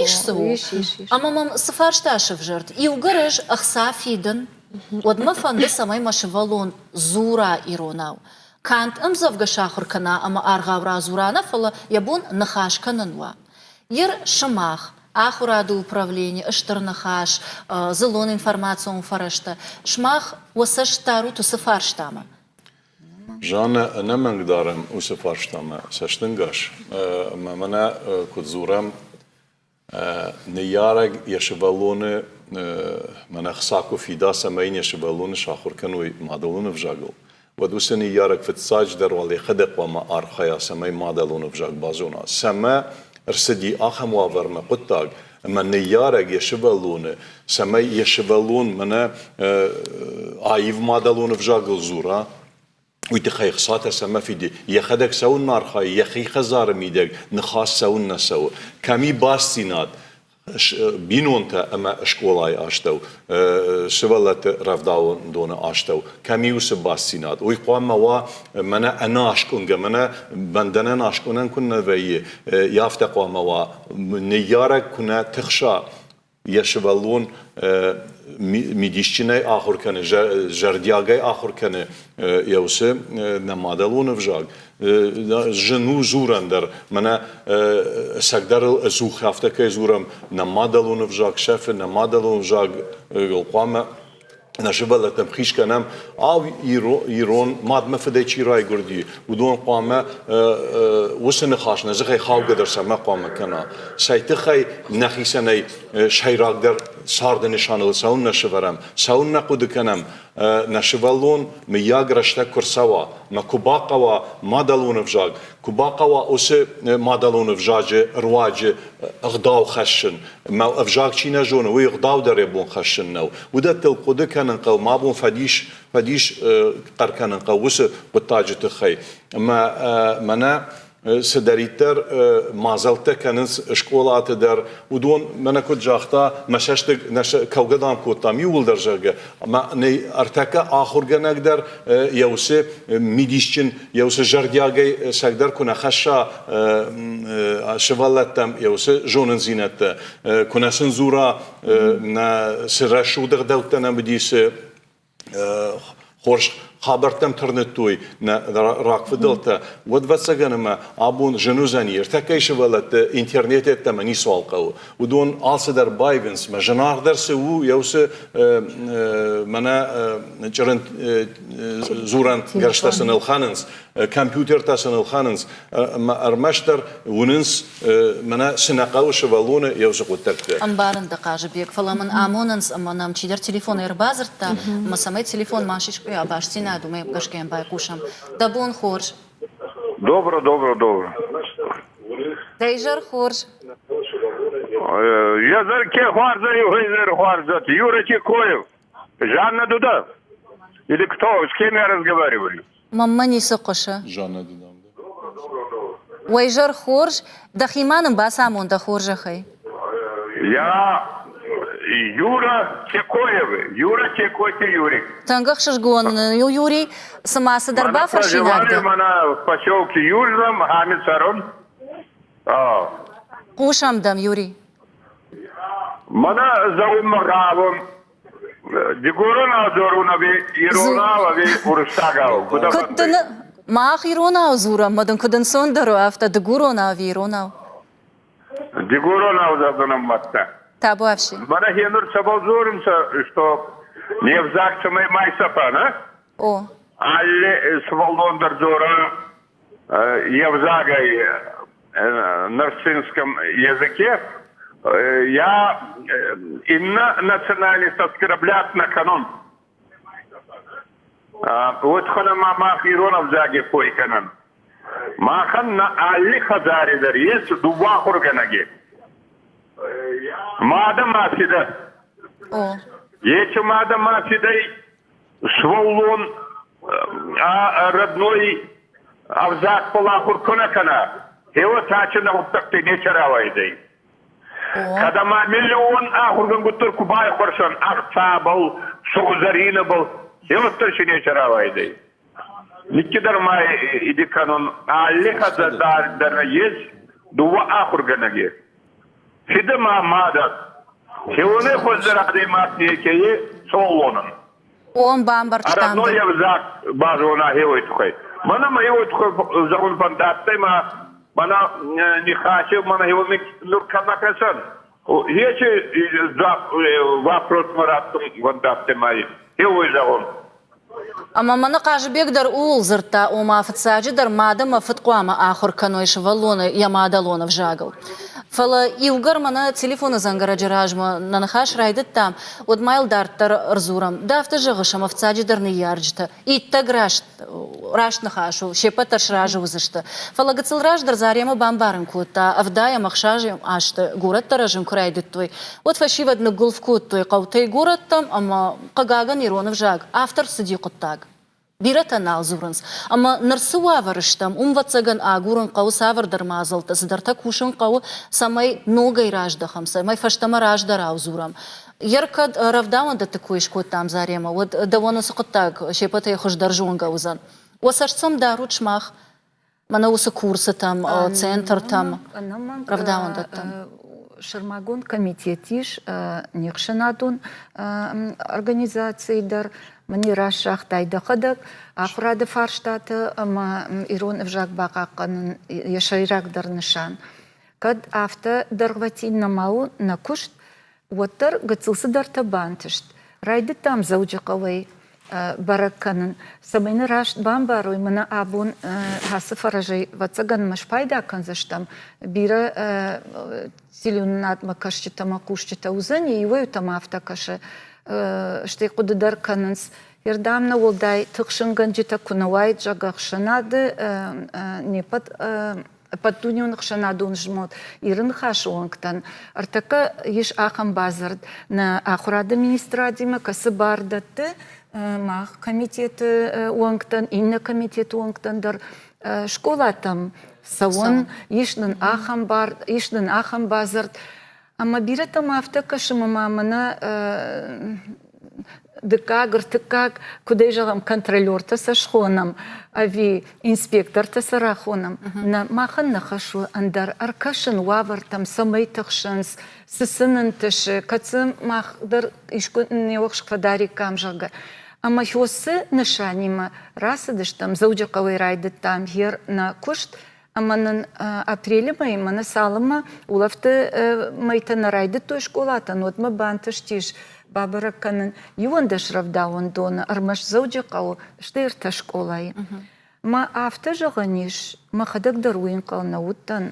ис цы у. Ӕмӕ мӕм цы фарста сӕвзӕрд, иугӕр ӕз ӕхца фидын, уӕд мӕ фӕнды, цӕмӕй мӕ сывӕллон дзура иронау. Канд ӕмдзӕвгӕ сахуыр кӕна ӕмӕ аргъау радзура нӕ, фӕлӕ йӕ бон ныхас кӕнын уа. Ер сымах, ахуырады управлени, Стыр Ныхас, дзыллон информацион фӕрӕзтӕ, сымах уӕ цӕст дарут уыцы фарстамӕ? Жаннӕ, ӕнӕмӕнг дарӕм уыцы фарстамӕ цӕстӕнгас. Ӕмӕ мӕнӕ куыд дзурӕм, ныййарӕг йӕ сывӕллоны мӕнӕ хца куы фида, цӕмӕй йын йӕ сывӕллоны сахуыр кӕной мадӕлон ӕвзагыл, уӕд уыцы ныййарӕг фыццаджыдӕр уал йӕхӕдӕг хъуамӕ архайа, цӕмӕй мадӕлон ӕвзаг базона. Цӕмӕ ӕрцыди ахӕм уавӕрмӕ хъуыддаг, ӕмӕ ныййарӕг йӕ сывӕллоны, цӕмӕй йӕ сывӕллон мӕнӕ аив мадӕлон ӕвзагыл дзура, уый тыххӕй хцатӕ цӕмӕ фиди, йӕхӕдӕг цӕуыннӕ архайы, йӕхи хӕдзары мидӕг ныхас цӕуыннӕ цӕуы, кӕм и бастдзинад бинонтӕ ӕмӕ скъолайы астӕу, сывӕллӕтты рӕвдауӕндоны астӕу, кӕм и уыцы бастдзинад, уый хъуамӕ уа мӕнӕ ӕнӕаскъуынгӕ, мӕнӕ бӕндӕнӕн аскъуынӕн куыннӕ вӕййы, афтӕ хъуамӕ уа ныййарӕг куынӕ тыхса, йӕ сывӕллон мидисджынӕй ахуыр кӕны, зӕрдиагӕй ахуыр кӕны йӕ уыцы нӕ мадӕлон ӕвзаг, зын у дзурӕн дӕр. Мӕнӕ ӕцӕгдӕр ыл ӕдзух афтӕ кӕй дзурӕм, нӕ мадӕлон ӕвзаг сӕфы, нӕ мадӕлон ӕвзагыл хъуамӕ нӕ сывӕллӕттӕм хиз кӕнӕм, ау, ирон мадмӕ фыдӕй чи райгуырди, уыдон хъуамӕ уыцы ныхас нӕ дзыхӕй хаугӕ дӕр цӕмӕ хъуамӕ кӕна. Цӕй тыххӕй нӕхицӕнӕй сӕйрагдӕр царды нысаныл цӕуыннӕ сывӕрӕм, цӕуыннӕ хъуыды кӕнӕм, нӕ сывӕллон мыййаг рӕстӕг куы рцӕуа, мӕ куы бахъӕуа мадӕлон ӕвзаг, куы бахъӕуа уыцы мадӕлон ӕвзаджы руаджы ӕгъдау хӕссын, мӕ ӕвзаг чи нӕ зоны, уый ӕгъдау дӕр йӕ бон хӕссын нӕу. Уыдӕттыл хъуыды кӕнын хъӕуы, мӕ бон фӕдис, фӕдис хъӕр кӕнын хъӕуы уыцы хъуыддаджы тыххӕй. Ӕмӕ мӕнӕ цыдӕриддӕр мадзӕлттӕ кӕнынц скъолаты дӕр, уыдон, мӕнӕ куыд загъта, мӕ цӕстыг нӕ кӕугӕ дам кодтам иууылдӕр, зӕгъгӕ, ӕмӕ ӕртӕккӕ ахуыргӕнӕг дӕр йӕ уыцы мидисджын, йӕ уыцы зӕрдиагӕй цӕгдӕр куы нӕ хӕсса сывӕллӕттӕм йӕ уыцы зонындзинӕдтӕ, куы нӕ сын дзура, нӕ цы рӕсугъд ӕгъдӕуттӕ нӕм уыди, цы хорз. хабӕрттӕм тырныдтой нӕ рагфыдӕлтӕ, уӕд, ӕвӕццӕгӕн, ӕмӕ абон зын уыдзӕни, ӕртӕккӕйы сывӕллӕтты интернет йеддӕмӕ ницуал хъӕуы. Уыдон алцыдӕр баивынц, мӕ зынаргъдӕр цы у, йӕ уыцы мӕнӕ чырын дзурӕн гӕрзтӕ сын ӕлхӕнынц, компьютертӕ сын ӕлхӕнынц, ӕмӕ ӕрмӕстдӕр уынынц, мӕнӕ цы нӕ хъӕуы сывӕллоны йӕ уыцы хъуыддӕгты. Ӕмбарын дӕ, Хъазыбег, фӕлӕ мын амонынц, ӕмӕ нӕм чидӕр телефонӕй ӕрбадзырдта, ӕмӕ цӕмӕй телефон ма сискъуыйа бастдзинад, уымӕ гӕсгӕ йӕм байхъусӕм. Дӕ бон хорз. Добро, добро, добро. Дӕ изӕр хорз. Езӕр ке хуарзӕй, изӕр хуарзӕт. Юра Чекоев. Жанна Дуда. Или кто? С кем я разговариваю? Маммӕ ницы хъуысы. Жанна Дудам. Уӕ изӕр хорз. Дӕхи ма нын бацамон дӕ хорзӕхӕй. Я Юра Чекоев. Юра Чекойты Юрий. Тынг ӕхсызгон у, Юрий. Цыма цыдӕр бафӕрсинаг дӕ. Мӕнӕ в поселке Южном, ами цӕрун. Хъусӕм дӕм, Юрий. Мӕнӕ зӕгъунмӕ гъавун. Дигоронау дзорун ӕви иронау ӕви уруссагау? Куд дын мах иронау дзурӕм, ма дын куыд ӕнцондӕр у, афтӕ дыгуронау ӕви иронау? Дигоронау зӕгъдзӕнӕн мадта. Табуафси. Мӕнӕ хенур цӕбӕл дзорунцӕ, что не взаг цӕмӕй ма исӕфа, нӕ? О. Алли сувӕллон дӕр дзора е взагӕй на русском языке. Я инна националист оскорблять на канон. Вот хана ма мах ирон ӕвзаги кой кӕнӕн. Махӕн нӕ алли хӕдзари дӕр ес дууӕ ахургӕнӕги. Мадӕ ма фидӕ. Ечи мадӕ ма фидӕй сывӕллон родной ӕвзагбӕл ахур ку нӕ кӕна, гъеуӕд тачи нӕ гъуддӕгтӕй нечи рауайдзӕй. Кӕд ӕма миллион ахургӕнгутӕ ку байхуӕрсӕн ӕхцабӕл, сугъзӕрийнӕбӕл, гъеуӕддӕр си нечи рауайдзӕй. Никкидӕр ма иди кӕнун алли хӕдзар дӕр ес дууӕ ахургӕнӕги. Фидӕ ма мадӕ. Хеуонӕй хуӕздӕр адӕймаг неке е цоллонӕн. Ом бамбӕрстам. Родной ӕвзаг базона хеуой туххӕй. Мӕнӕ ма хеуой туххӕй зӕгъун фӕндадтӕй ма мӕнӕ нихасе мӕнӕ хеуони нур кӕмӕ кӕсӕн. Ечи вопрос ма раттун фӕндадтӕй ма хеуой зӕгъун. Ӕмӕ мӕнӕ Хъазыбег дӕр ууыл дзырдта, ома фыццаджыдӕр мад ӕмӕ фыд хъуамӕ ахуыр кӕной сывӕллоны йӕ мадӕлон ӕвзагыл. Фӕлӕ иугӕр мӕнӕ телефоны дзӕнгӕрӕджы размӕ нӕ ныхас райдыдтам, уӕд ма йыл дарддӕр ӕрдзурӕм. Ды афтӕ зӕгъыс, ӕмӕ фыццаджыдӕр ныййарджытӕ иттӕг раст, раст ныхас у, се ппӕт дӕр сразы уыдзысты. Фӕлӕ гыццыл раздӕр Заремӕ бамбарын кодта, ӕвдайӕм ӕхсӕзӕм азты горӕттӕ рӕзын куы райдыдтой, уӕд фӕсивӕд ныггуылф кодтой хъӕутӕй горӕттӕм ӕмӕ, хъыгагӕн, ирон ӕвзаг афтӕ рцыди хъуыддаг. Бирӕтӕ нал дзурынц. Ӕмӕ ныр цы уавӕры стӕм, уым, ӕвӕццӕгӕн, агурын хъӕуы цавӕрдӕр мадзӕлттӕ, цыдӕртӕ кусын хъӕуы, цӕмӕй ногӕй раздӕхӕм, цӕмӕй фӕстӕмӕ раздӕрау дзурӕм. Ер кӕд рӕвдауӕндӕтты кой скодтам Заремӕ, уӕд дӕуӕн уыцы хъуыддаг се ппӕтӕй хуыздӕр зонгӕ уыдзӕн. Уӕ цӕст сӕм дарут сымах мӕнӕ уыцы курсытӕм, центртӕм, рӕвдауӕндӕттӕм? Сӕрмагонд комитет ис не хсӕнадон организацийы дӕр. Мын раст загътай дӕхӕдӕг, ахуырады фарстаты ӕмӕ ирон ӕвзаг бахъахъхъӕнын йӕ сӕйрагдӕр нысан. Кӕд афтӕ дӕргъвӕтин нӕма у нӕ куыст, уӕддӕр гыццыл цыдӕртӕ бантыст. Райдыдтам Дзӕуджыхъӕуӕй бӕрӕг кӕнын, цӕмӕй нӕ раст бамбарой, мӕнӕ абон ацы фӕрӕзӕй, ӕвӕццӕгӕн, ма спайда кӕндзыстӕм. Бирӕ телеуынынадмӕ кӕсджытӕ ӕмӕ хъусджытӕ уыдзӕни, иуӕй-иутӕм афтӕ кӕсы, стӕй хъуыды дӕр кӕнынц. Ердӕм нӕ уӕлдай тыхсынгӕнджытӕ куы нӕ уаид, зӕгъгӕ, ӕхсӕнады не ппӕт Ӕппӕтдунеон ӕхсӕнадон змӕлд Иры Ныхасы уӕнгтӕн ӕртӕккӕ ис ахӕм бадзырд нӕ ахуырады министрадимӕ, кӕцы бар дӕтты мах комитеты уӕнгтӕн, иннӕ комитеты уӕнгтӕн дӕр скъолатӕм цӕуын, ис нын ахӕм бар, ис нын ахӕм бадзырд. Ӕмӕ бирӕтӕм афтӕ кӕсы, ӕмӕ мӕнӕ дыккаг, ӕртыккаг, куыд ӕй зӕгъӕм, контролертӕ сӕ схонӕм ӕви инспектортӕ сӕ рахонӕм. Нӕ, махӕн нӕ хӕс у ӕндӕр ӕркӕсын уавӕртӕм, цӕмӕй тыхсынц, цы сын ӕнтысы, кӕд сын мах дӕр искуы не уӕхск фӕдариккам, зӕгъгӕ. Ӕмӕ уыцы нысанимӕ рацыдыстӕм, Дзӕуджыхъӕуӕй райдыдтам гъер нӕ куыст, ӕмӕ нын апрелы мӕйы мӕнӕ цалынмӕ улӕфты мӕйтӕ нӕ райдыдтой скъолатӕн, уӕдмӕ бантыстис бабӕрӕг кӕнын 11 рӕвдауӕндоны, ӕрмӕст Дзӕуджыхъӕуы, стӕй ӕртӕ скъолайы. Мӕ афтӕ зӕгъӕн ис, мӕхӕдӕг дӕр уый ӕнхъӕл нӕ уыдтӕн,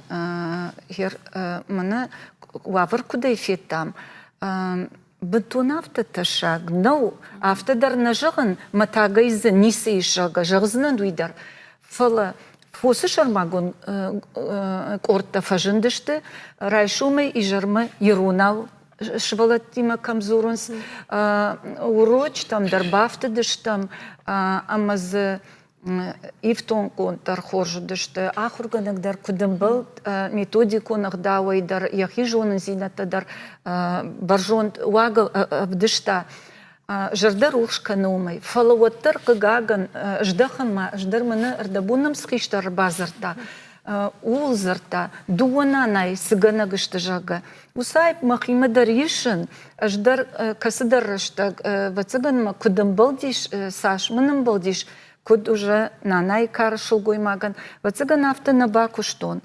мӕнӕ уавӕр куыдӕй федтам, бынтон афтӕ тӕссаг нӕу, афтӕ дӕр нӕ зӕгъын, мӕтагӕй дзы ницы ис, зӕгъгӕ, зӕгъдзынӕн уый дӕр. Фӕлӕ фосы сӕрмагонд къордтӕ фӕзындысты, райсомӕй изӕрмӕ иронау сывӕллӕттимӕ кӕм дзурынц, урочытӕм дӕр бафтыдыстӕм ӕмӕ дзы ифтонггонд дӕр хорз уыдысты, ахуыргӕнӕг дӕр куыд ӕмбӕлд, методикон ӕгъдауӕй дӕр йӕхи зонындзинӕдтӕ дӕр бӕрзонд уагыл ӕвдыста. Зӕрдӕ рухс кӕны уымӕй. Фӕлӕ уӕддӕр, хъыгагӕн, здӕхынмӕ ӕз дӕр мӕнӕ ӕрдӕбон нӕм цы хистӕр ӕрбадзырдта, ууыл дзырдта, дыууӕ нанайы цы гӕнӕг сты, зӕгъгӕ. Уыцы аипп мӕхимӕ дӕр исын, ӕз дӕр кӕцыдӕр рӕстӕг, ӕвӕццӕгӕн мӕ куыд ӕмбӕлдис, цас мын ӕмбӕлдис, куыд уже нанайы кары сылгоймагӕн, ӕвӕццӕгӕн афтӕ нӕ бакуыстон.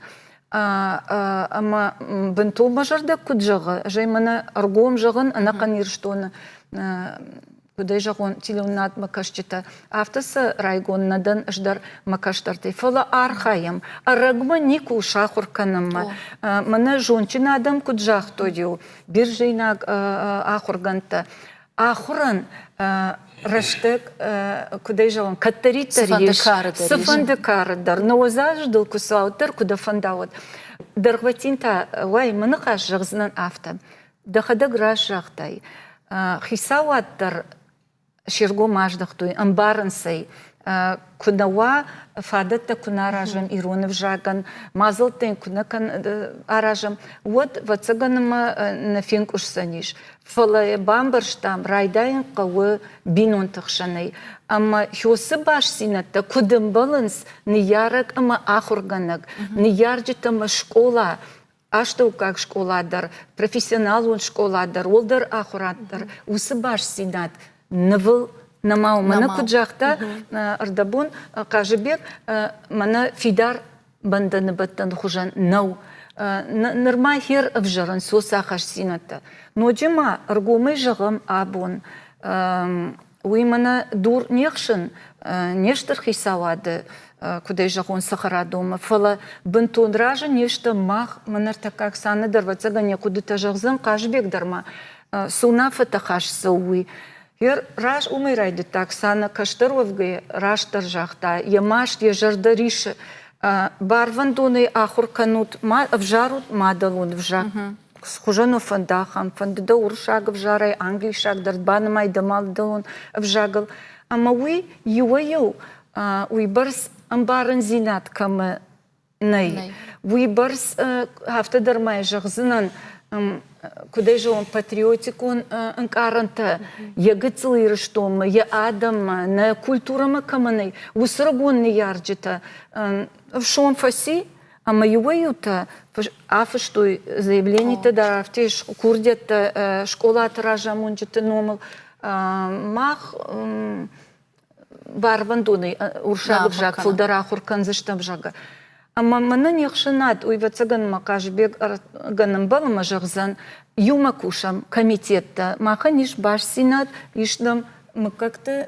Ӕмӕ бынтон мӕ зӕрдӕ куыд зӕгъы, ӕз ӕй мӕнӕ ӕргом зӕгъын, ӕнӕхъӕн Ирыстоны куыд ӕй зӕгъон, телеуынынадмӕ кӕсджытӕ, афтӕ сӕ райгонд нӕ дӕн ӕз дӕр мӕ кӕстӕртӕй. Фӕлӕ архайӕм, ӕрӕгмӕ никуы сахуыр кӕнынмӕ. Мӕнӕ зондджын адӕм куыд загътой-иу, биржӕйнаг ахуыргӕндтӕ, ахуырӕн рӕстӕг, куыд ӕй зӕгъон, кӕддӕриддӕр ис, цыфӕнды кары дӕр, нӕуӕдзаздыл куы цӕуа, уӕддӕр куы дӕ фӕнда, уӕд. Дӕргъвӕтин та, уай, мӕ ныхас зӕгъдзынӕн афтӕ. Дӕхӕдӕг раст загътай, хицауад дӕр се ргом аздӕхтой, ӕмбарынц ӕй, куы нӕ уа фадӕттӕ куы нӕ аразӕм ирон ӕвзагӕн, мадзӕлттӕ йын куы нӕ аразӕм, уӕд, ӕвӕццӕгӕн, ӕмӕ нӕ фенкъуысдзӕнис. Фӕлӕ йӕ бамбӕрстам, райдайын хъӕуы бинонты хсӕнӕй. Ӕмӕ уыцы бастдзинӕдтӕ куыд ӕмбӕлынц ныййарӕг ӕмӕ ахуыргӕнӕг, ныййарджытӕ ӕмӕ скъола, астӕуккаг скъола дӕр, профессионалон скъола дӕр, уӕлдӕр ахуырад дӕр, уыцы бастдзинад нывыл нӕма у. Мӕнӕ куыд загъта ӕрдӕбон Хъазыбег, мӕнӕ фидар бӕндӕны бӕттӕны хуызӕн нӕу. Нырма хер ӕвзӕрынц уыцы ахастдзинӕдтӕ. Ноджы ма ӕргомӕй зӕгъӕм абон, уый мӕнӕ дур не хсын, не стыр хицауады, куыд ӕй зӕгъон, цӕхӕрадонмӕ, фӕлӕ бынтон разы не стӕм мах, мӕнӕ ӕртӕккӕ Оксанӕ дӕр, ӕвӕццӕгӕн, йӕ хъуыдытӕ зӕгъдзӕн, Хъазыбег дӕр ма цы уынаффӕтӕ хаст цӕуы, уый. Йӕ раз уымӕй райдыдта Оксанӕ, кӕстӕр уӕвгӕйӕ растдӕр загъта, йӕ маст, йӕ зӕрдӕ рисы. Барвӕндонӕй ахуыр кӕнут, ма ӕвзарут мадӕлон ӕвзаг. Хуызӕн у фӕнды ахӕм, фӕнды дӕ уырыссаг ӕвзарай, англисаг дӕр банымай дӕ мадӕлон ӕвзагыл. Ӕмӕ уый иуӕй-иу уыйбӕрц ӕмбарындзинад кӕмӕ нӕй. Уыйбӕрц афтӕ дӕр ма зӕгъдзынӕн, куыд ӕй зӕгъон, патриотикон ӕнкъарӕнтӕ йӕ гыццыл Ирыстонмӕ, йӕ адӕммӕ, нӕ культурӕмӕ кӕмӕ нӕй, уыцы рагон ныййарджытӕ ӕфсон фӕци, ӕмӕ иуӕй-иутӕ афыстой заявленитӕ дӕр, афтӕ курдиӕттӕ скъолаты разамонджыты номыл. Мах барвӕндонӕй уырыссаг ӕвзаг фылдӕр ахуыр кӕндзыстӕм, зӕгъгӕ. Ӕмӕ мӕнӕн не хсӕнад, уый ӕвӕццӕгӕн мӕ Хъазыбег ӕмбал ӕмӕ зӕгъдзӕн, иумӕ кусӕм комитеттӕ, махӕн ис бастдзинад, ис нӕм мыггӕгты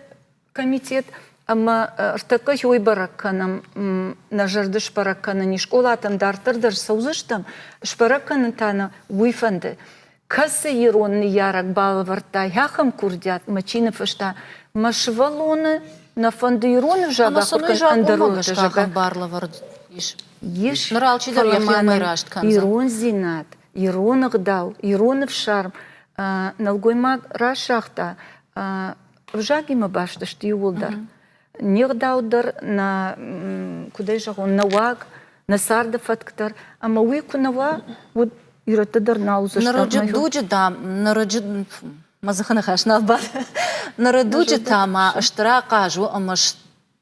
комитет, ӕмӕ ӕртӕккӕ уый бӕрӕг кӕнӕм, нӕ зӕрды сбӕрӕг кӕнын и скъолатӕм дарддӕр дӕр цӕудзыстӕм, сбӕрӕг кӕнын та нӕ уый фӕнды. Кӕцы ирон ныййарӕг балӕвӕрдта ахӕм курдиат мӕ чи ныффыста, мӕ сывӕллоны нӕ фӕнды ирон ӕвзаг ахуыр кӕнын, ӕндӕр ӕвзагӕн барлӕвӕрд ис. Ис, Ныр алчидӕр йӕхи раст кӕндзӕн. Ирондзинад, ирон ӕгъдау, ирон ӕфсарм нӕлгоймаг раст загъта, ӕвзагимӕ баст сты иууылдӕр. Не гъдау дӕр, нӕ, куыд ӕй зӕгъон, нӕ уаг, нӕ царды фӕтк дӕр. Ӕмӕ уый куы нӕ уа, уӕд ирӕттӕ дӕр нал уыдзысты. Нырыджы дуджы, дам, нырыджы мӕ дзыхы ныхас нал бады. Ныры дуджы та ма стыр ахъаз у ӕмӕ.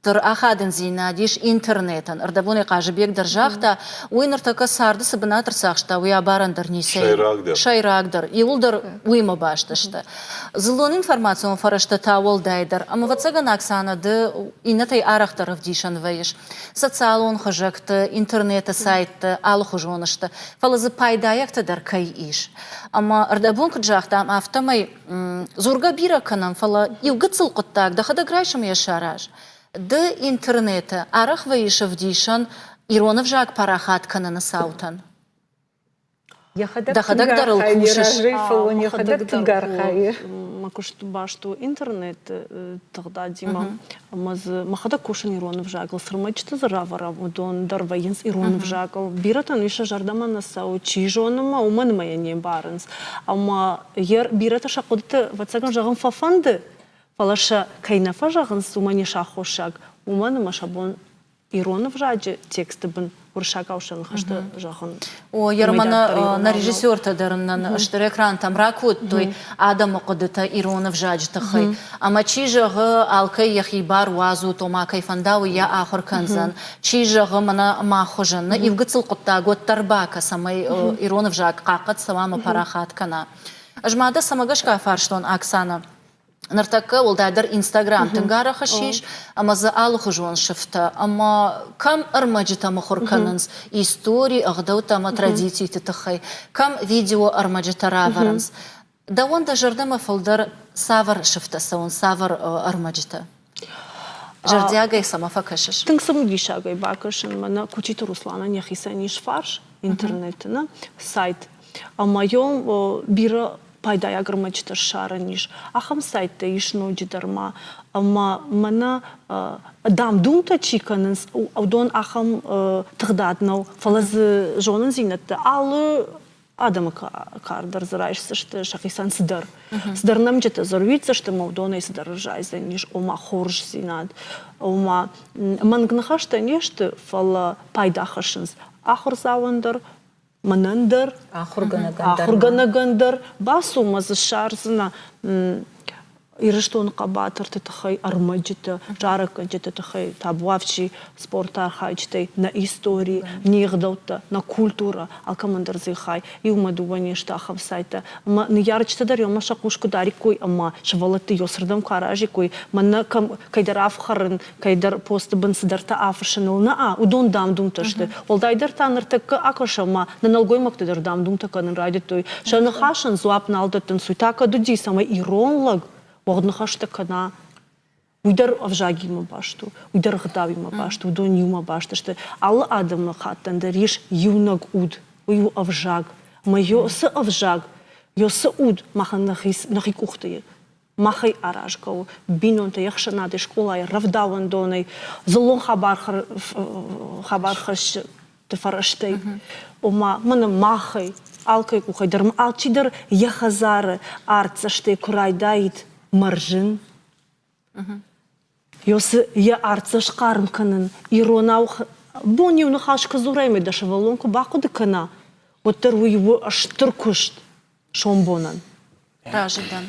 Стыр ахадындзинад ис интернетӕн. Ӕрдӕбонӕй Хъазыбег дӕр загъта, уый ныртӕккӕ царды цы бынат ӕрцахста, уый абарӕн дӕр ницӕй. Сӕйрагдӕр. Сӕйрагдӕр. Иуылдӕр уыимӕ баст сты. Дзыллон информацион фӕрӕзтӕ та уӕлдайдӕр. Ӕмӕ, ӕвӕццӕгӕн, Оксана, ды иннӕтӕй арӕхдӕр ӕвдисӕн вӕййыс. Социалон хызӕгты, интернеты сайтты алыхуызон сты, фӕлӕ дзы пайдайӕгтӕ дӕр кӕй ис. Ӕмӕ ӕрдӕбон куыд загътам, афтӕмӕй Дзургӕ бирӕ кӕнӕм, фӕлӕ иу гыццыл хъуыддаг дӕхӕдӕг райсом йӕ сараз. Ды интернеты арӕх вӕййыс ӕвдисӕн ирон ӕвзаг парахат кӕныны цаутӕн. Дӕхӕдӕг дӕр ыл кусыс. Йӕхӕдӕг тынг архайы. Мӕ куыст баст у интернеты тыгъдадимӕ. Ӕмӕ дзы мӕхӕдӕг кусын ирон ӕвзагыл. Цы рмӕджыты дзы равӕрӕм, уыдон дӕр вӕййынц ирон ӕвзагыл. Бирӕтӕн уый сӕ зӕрдӕмӕ нӕ цӕуы, чи зоны мӕ, уымӕн ӕмӕ йӕ не мбарынц. Ӕмӕ йӕ бирӕтӕ сӕ хъуыдыты, ӕвӕццӕгӕн, зӕгъын фӕфӕнды, фӕлӕ сӕ кӕй нӕ фӕзӕгъынц, уымӕн ис аххосаг. Уымӕн ӕмӕ сӕ бон ирон ӕвзаджы тексты бын уырыссагау сӕ ныхӕстӕ зӕгъын. О, Ерманы нӕ режиссертӕ дӕр нын стыр экрантӕм ракодтой адӕмы хъуыдытӕ ирон ӕвзаджы тыххӕй. Ӕмӕ чи зӕгъы, алкӕй йӕхи бар уадзут, ома кӕй фӕнда, уый йӕ ахуыр кӕндзӕн. Чи зӕгъы, мӕнӕ мах хуызӕн, нӕ иу гыццыл хъуыддаг уӕддӕр бакӕ, цӕмӕй ирон ӕвзаг хъахъхъӕд цӕуа ӕмӕ парахат кӕна. Ӕз ма дӕ цӕмӕ гӕсгӕ фарстон, Оксана? Ныртӕккӕ уӕлдайдӕр Инстаграм тынг арӕх ссис, ӕмӕ дзы алыхуызон сыфтӕ ӕмӕ кӕм ӕрмӕджытӕ мыхуыр кӕнынц истори, ӕгъдӕуттӕ ӕмӕ традициты тыххӕй, кӕм видео ӕрмӕджытӕ равӕрынц. Дӕуӕн дӕ зӕрдӕмӕ фылдӕр цавӕр сыфтӕ цӕуынц, цавӕр ӕрмӕджытӕ? Зӕрдиагӕй цӕмӕ фӕкӕсыс? Тынг цымыдисагӕй бакӕсын. Мӕнӕ Кучиты Русланӕн йӕхицӕн ис фарс интернеты, нӕ сайт. Ӕмӕ йӕм бирӕ пайдайаг ӕрмӕджытӕ ссарӕн ис. Ахӕм сайттӕ ис ноджыдӕр ма. Ӕмӕ мӕнӕ дам-думтӕ чи кӕнынц, уыдон ахӕм тыгъдад нӕу, фӕлӕ дзы зонындзинӕдтӕ алы адӕмы кар дӕр дзы райсдзысты сӕхицӕн цыдӕр. Цыдӕр нӕмджытӕ дзы ӕруидздзысты ӕмӕ уыдонӕй цыдӕр ӕрзайдзӕнис, ома хорздзинад, ома мӕнг ныхӕстӕ не сты, фӕлӕ пайда хӕссынц ахуырдзауӕн дӕр, мӕнӕн дӕр, ахуыргӕнӕгӕн дӕр бацу мӕ дзы ссардзынӕ Ирыстоны хъӕбатырты тыххӕй ӕрмӕджытӕ, зарӕггӕнджыты тыххӕй, табуафси спорты архайджытӕй, нӕ истори, не гъдӕуттӕ, нӕ культурӕ, алкӕмӕн дӕр дзы хай. Иумӕ дыууӕ не сты ахӕм сайттӕ. Ӕмӕ ныййарджытӕ дӕр иумӕ сӕ хъус куы дариккой ӕмӕ сывӕллӕтты ёсырдӕм куы аразиккой, мӕнӕ кӕм кӕйдӕр ӕфхӕрын, кӕйдӕр посты бын цыдӕртӕ афыссыныл нӕ, уыдон дам-думтӕ сты. Уӕлдайдӕр та ныртӕккӕ акӕсӕм ма, нӕ нӕлгоймӕгтӕ дӕр дам-думтӕ кӕнын райдыдтой. Сӕ ныхасӕн дзуапп нал дӕттынц, уый та кӕд уыди, цӕмӕй ирон лӕг уӕгъд ныхӕстӕ кӕна, уый дӕр ӕвзагимӕ баст у, уый дӕр ӕгъдауимӕ баст у, уыдон иумӕ баст сты. Алы адӕмы хаттӕн дӕр ис иунӕг уд, уый у ӕвзаг. Ӕмӕ цы ӕвзаг, цы уд махӕн нӕхи къухты и. Махӕй аразгӕ у бинонтӕй, ӕхсӕнадӕй, скъолайы, рӕвдауӕндонӕй, дзыллон хабархӕсджыты фӕрӕзтӕй. Ома, мӕнӕ махӕй, алкӕй къухӕй дӕр, алчидӕр йӕ хӕдзары артдзӕстӕй куы райдаид мӕрзын, йӕ артдзӕст хъарм кӕнын, иронау бон иу ныхас куы дзурай ӕмӕ дӕ сывӕллон куы бахъуыды кӕна, уӕддӕр уый у стыр куыст сомбонӕн. Разы дӕн.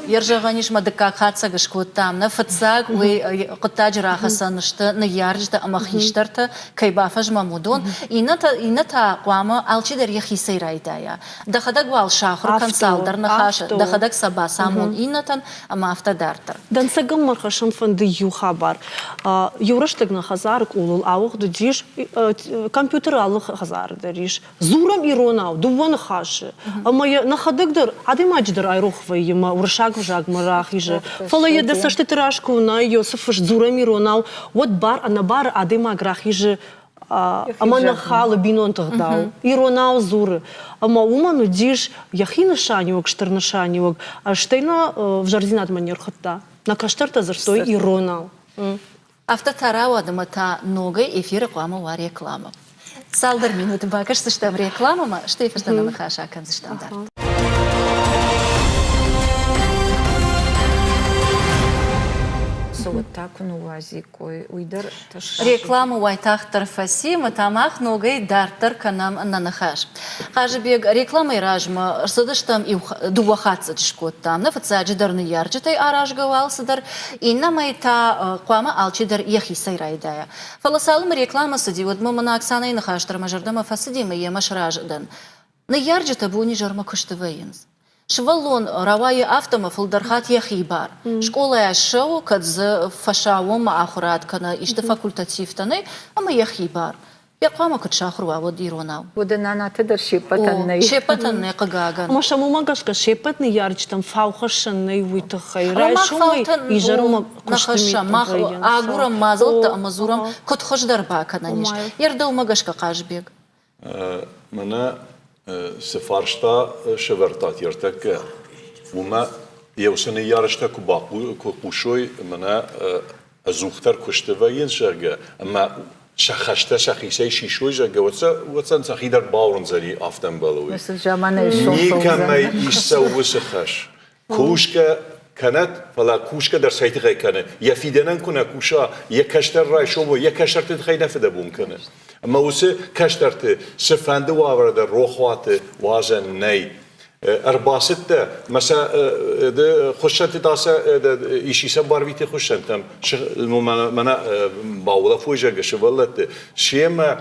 Йе рзӕгъӕн ис, мӕ дыккаг хатдзӕг скодтам. Нӕ фыццаг уый хъуыддаджы рахӕцӕн сты ныййарджытӕ ӕмӕ хистӕртӕ, кӕй бафӕзмӕм, уыдон. Иннӕтӕ, иннӕтӕ хъуамӕ алчидӕр йӕхицӕй райдайа. Дӕхӕдӕг уал сахуыр кӕн цалдӕр ныхасы, дӕхӕдӕг сӕ бацамон иннӕтӕн ӕмӕ афтӕ дарддӕр. Дӕнцӕгӕн мӕ рхӕссын фӕнды иу хабар. Иу рӕстӕг нӕ хӕдзары къулыл ауыгъд уыдис, компьютер алы хӕдзары дӕр ис, Дзурӕм иронау, дыууӕ ныхасы. Ӕмӕ йӕ нӕхӕдӕг дӕр, адӕймаджы дӕр айрох вӕййы мӕ уырыссаг ӕвзагмӕ рахизы. Фӕлӕ йӕ дӕ цӕстыты раз куы уынай, йӕ цы фыст дзурӕм иронау, уӕд бар-ӕнӕбары адӕймаг рахизы ӕмӕ нӕ халы бинонты ӕгъдау. Иронау дзуры. Ӕмӕ уымӕн уыдис йӕхи нысаниуӕг, стыр нысаниуӕг. Стӕй нӕ ӕвзӕрдзинадмӕ не рхуыдта. Нӕ кӕстӕртӕ дзырдтой иронау. Афтӕ та рауад ӕмӕ та ногӕй эфиры хъуамӕ уа рекламӕ. Цалдӕр минуты бакӕсдзыстӕм рекламӕмӕ, стӕй фӕстӕмӕ ныхас акӕндзыстӕм дарддӕр. Цы у? уӕд та куы ныууадзиккой, уый дӕр тӕссаг. Рекламӕ уайтагъддӕр фӕци, ӕмӕ та мах ногӕй дарддӕр кӕнӕм нӕ ныхас. Хъазыбег, рекламӕйы размӕ рцыдыстӕм иу дыууӕ хатдзӕджы скодтам. Нӕ фыццаджыдӕр ныййарджытӕй аразгӕ у алцыдӕр, иннӕмӕй та хъуамӕ алчидӕр йӕхицӕй райдайа. Фӕлӕ цалынмӕ рекламӕ цыди, уӕдмӕ мын Оксанӕйы ныхас дӕр мӕ зӕрдӕмӕ фӕцыди ӕмӕ йемӕ сразы дӕн. Ныййарджытӕ бонизӕрмӕ куысты вӕййынц. Сывӕллон рауайы афтӕ ӕмӕ фылдӕр хатт йӕхи бар. Скъолайӕ ссӕуы, кӕд дзы фӕсаууонмӕ ахуырад кӕнӕ исты факультативтӕ нӕй, ӕмӕ йӕхи бар. Йӕ хъуамӕ куыд сахуыр уа, уӕд иронау. Уӕдӕ нанатӕ дӕр се ппӕтӕн нӕй. Се ппӕтӕн нӕй, хъыгагӕн. Ӕмӕ сӕм уымӕ гӕсгӕ се ппӕт ныййарджытӕм фау хӕссӕн нӕй уый тыххӕй. Райсомӕй изӕрмӕ куысты хӕссӕм, мах агурӕм мадзӕлттӕ ӕмӕ дзурӕм, куыд хуыздӕр бакӕнӕн ис. Йе рдӕумӕ гӕсгӕ Хъазбег. Мӕнӕ цы фарста сӕвӕрдтат ӕртӕккӕ, уымӕ еу цы ныййарджытӕ куы хъусой, мӕнӕ ӕдзухдӕр куысты вӕййынц, зӕгъгӕ, ӕмӕ сӕ хӕстӕ сӕхицӕй сисой, зӕгъгӕ, уӕд сӕ сӕхи дӕр бауырндзӕни, афтӕ ӕмбӕлы уый. Никӕмӕй исцӕуы уыцы хӕс. Кусгӕ кӕнӕт, фӕлӕ кусгӕ дӕр цӕй тыххӕй кӕны? Йӕ фидӕнӕн куы нӕ куса, йӕ кӕстӕр райсом йӕ кӕстӕрты тыххӕй нӕ фыдӕбон кӕны. Ӕмӕ уыцы кӕстӕрты цыфӕнды уавӕры дӕр рохуаты уадзӕн нӕй. Ӕрбацыдтӕ мӕ сӕ хуыссӕнты та сӕ исчи сӕ барвиты хуыссӕнтӕм, мӕнӕ баулӕфой, зӕгъгӕ, сывӕллӕтты, семӕ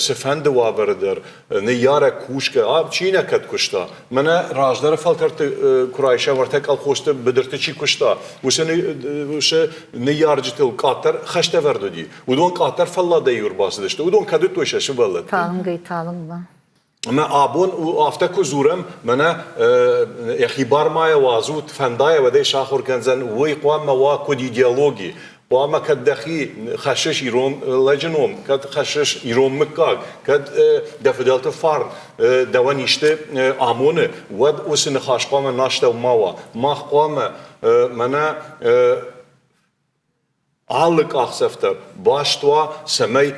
цыфӕнды уавӕры дӕр ныййарӕг кусгӕ, чи нӕ кӕд куыста, мӕнӕ раздӕры фӕлтӕрты куы райсӕм, уӕртӕ колхозты быдырты чи куыста, уыцы ныййарджытыл къаддӕр хӕстӕ ӕвӕрд уыди. Уыдон къаддӕр фӕлладӕй ӕрбацыдысты, уыдон кӕд уыдтой сӕ сывӕллӕтты. Талынгӕй талынгмӕ. Ӕмӕ абон афтӕ куы дзурӕм, мӕнӕ йӕхи бар ма йӕ уадзут, фӕнда йӕ, уӕд ӕй сахуыр кӕндзӕн, уый хъуамӕ уа куыд идеологи. Хъуамӕ кӕд дӕхи хӕссыс ирон лӕджы ном, кӕд хӕссыс ирон мыггаг, кӕд дӕ фыдӕлты фарн дӕуӕн исты амоны, уӕд уыцы ныхас хъуамӕ настӕу ма уа. Мах хъуамӕ мӕнӕ алы къахдзӕф дӕр баст уа, цӕмӕй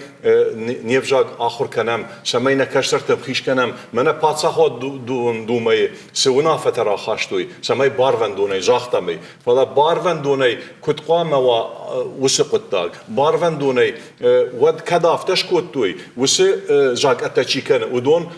не взаг ахуыр кӕнӕм, цӕмӕй нӕ кӕстӕртӕм хиз кӕнӕм. Мӕнӕ паддзахадон думӕйы цы уынаффӕтӕ рахастой, цӕмӕй барвӕндонӕй загътам ӕй, Фӕлӕ барвӕндонӕй куыд хъуамӕ уа уыцы хъуыддаг? Барвӕндонӕй уӕд кӕд афтӕ скодтой, уыцы закъӕттӕ чи кӕны, уыдон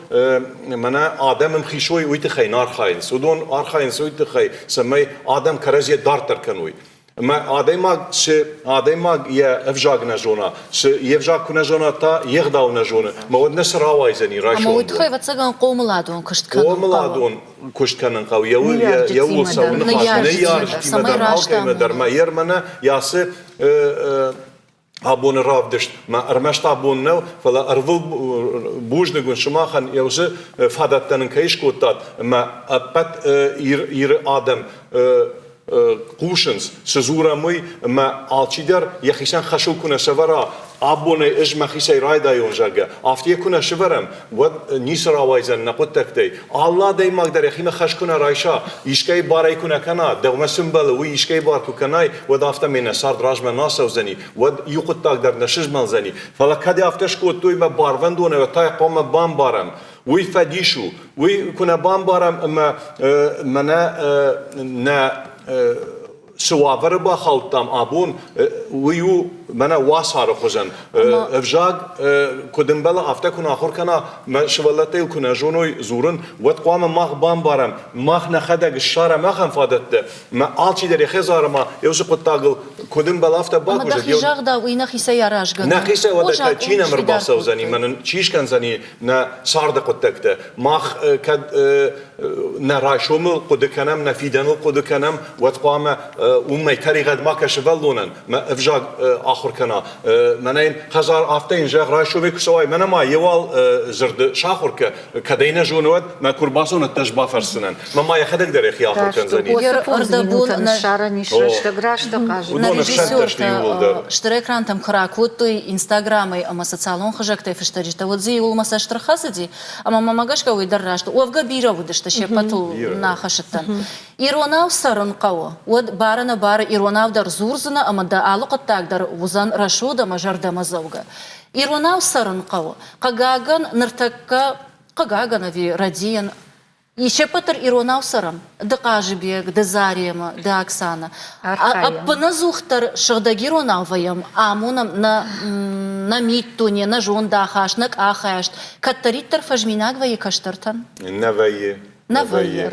мӕнӕ адӕм ӕмхицой уый тыххӕй нӕ архайынц. Уыдон архайынц уый тыххӕй, цӕмӕй адӕм кӕрӕдзийӕ дарддӕр кӕной. Ӕмӕ адӕймаг цы адӕймаг йӕ ӕвзаг нӕ зона, цы йе взаг куы нӕ зона, та йе гъдау нӕ зоны, ӕмӕ уӕд нӕ цы рауайдзӕни райсом? Ӕмӕ уый тыххӕй, ӕвӕццӕгӕн, хъомыладон куыст кӕнын хъӕуы. Хъомыладон куыст кӕнын хъӕуы, йӕ ууыл цӕуы ныхас, ныййарджытимӕ дӕр, алкӕимӕ дӕр. Мӕ йе рмӕнӕ йӕ ацы абоны равдыст мӕ ӕрмӕст абон нӕу, фӕлӕ ӕрвыл бузныг уын сымахӕн йӕ уыцы фадӕттӕ нын кӕй скодтат ӕмӕ ӕппӕт Иры адӕм хъусынц, цы дзурӕм, уый, ӕмӕ алчидӕр йӕхицӕн хӕсыл куы нӕ сӕвӕра, абонӕй ӕз мӕхицӕй райдайон, зӕгъгӕ, афтӕ йӕ куы нӕ сӕвӕрӕм, уӕд ницы рауайдзӕн нӕ хъуыддӕгтӕй. Алы адӕймаг дӕр йӕхимӕ хӕс куы нӕ райса, искӕй бар ӕй куы нӕ кӕна, дӕумӕ цы мбӕлы, уый искӕй бар куы кӕнай, уӕд афтӕмӕй нӕ цард размӕ нӕ ацӕудзӕни, уӕд иу хъуыддаг дӕр нӕ сызмӕлдзӕни. Фӕлӕ кӕд афтӕ скодтой мӕ барвӕндонӕй, уӕд та йӕ хъуамӕ бамбарӕм, Уый фӕдис у. Уый куы нӕ бамбарӕм ӕмӕ мӕнӕ нӕ цы уавӕры бахаудтам абон, уый у мӕнӕ уацары хуызӕн. Ӕвзаг куыд ӕмбӕлы, афтӕ куы нӕ ахуыр кӕна, мӕ сывӕллӕттӕ йыл куы нӕ зоной дзурын, уӕд хъуамӕ мах бамбарӕм, мах нӕхӕдӕг ссарӕм ахӕм фадӕттӕ, мӕ алчидӕр йӕ хӕдзармӕ уыцы хъуыддагыл куыд ӕмбӕлы, афтӕ бакусӕд. Ӕмӕ дӕхи загъдау, уый нӕхицӕй аразгӕ нӕу. Нӕхицӕй уӕдӕ чи нӕм ӕрбацӕудзӕни, мӕ нын чи скӕндзӕни нӕ царды хъуыддӕгтӕ. Мах кӕд нӕ райсомыл хъуыды кӕнӕм, нӕ фидӕныл хъуыды кӕнӕм, уӕд хъуамӕ уымӕй тӕригъӕд ма кӕ сывӕллонӕн, мӕ ӕвзаг ахуыр кӕна. Мӕнӕ йын хӕдзар афтӕ йын зӕгъ, райсомӕй куы цӕуай, мӕнӕ ма еуал дзырды сахуыр кӕ, кӕд ӕй нӕ зоны, уӕд мӕ куы рбацӕуон, ӕз бафӕрсдзынӕн. Мӕ ма йӕхӕдӕг дӕр йӕхи ахуыр кӕндзӕни. Ӕрдӕбон нӕ режиссертӕ стыр экрантӕм куы ракодтой Инстаграмӕй ӕмӕ социалон хызӕгтӕй фыстӕджытӕ, уӕд дзы иуыл мӕ цӕст ӕрхӕцыди, ӕмӕ мӕмӕ гӕсгӕ уый дӕр раст у. Уӕвгӕ бирӕ уыдысты, се ппӕтыл нӕ хӕссыдтӕн. Иронау цӕрын хъӕуы, уӕд бар-ӕнӕбары иронау дӕр дзурдзынӕ ӕмӕ дӕ алы хъуыддаг дӕр уыдзӕн рӕсугъд ӕмӕ зӕрдӕмӕдзӕугӕ. Иронау цӕрын хъӕуы. Хъыгагӕн, ныртӕккӕ, хъыгагӕн ӕви рӕдийын. Исеппӕт дӕр иронау цӕрӕм. Ды Хъазыбег, ды Заремӕ, ды Оксана. Ӕппынӕдзухдӕр сыгъдӕг иронау вӕййӕм, амонӕм нӕ, нӕ миддуне, нӕ зондахаст, нӕ къахайст. Кӕддӕриддӕр фӕзминаг вӕййы кӕстӕртӕн? Нӕ вӕййы. Нӕ вӕййы.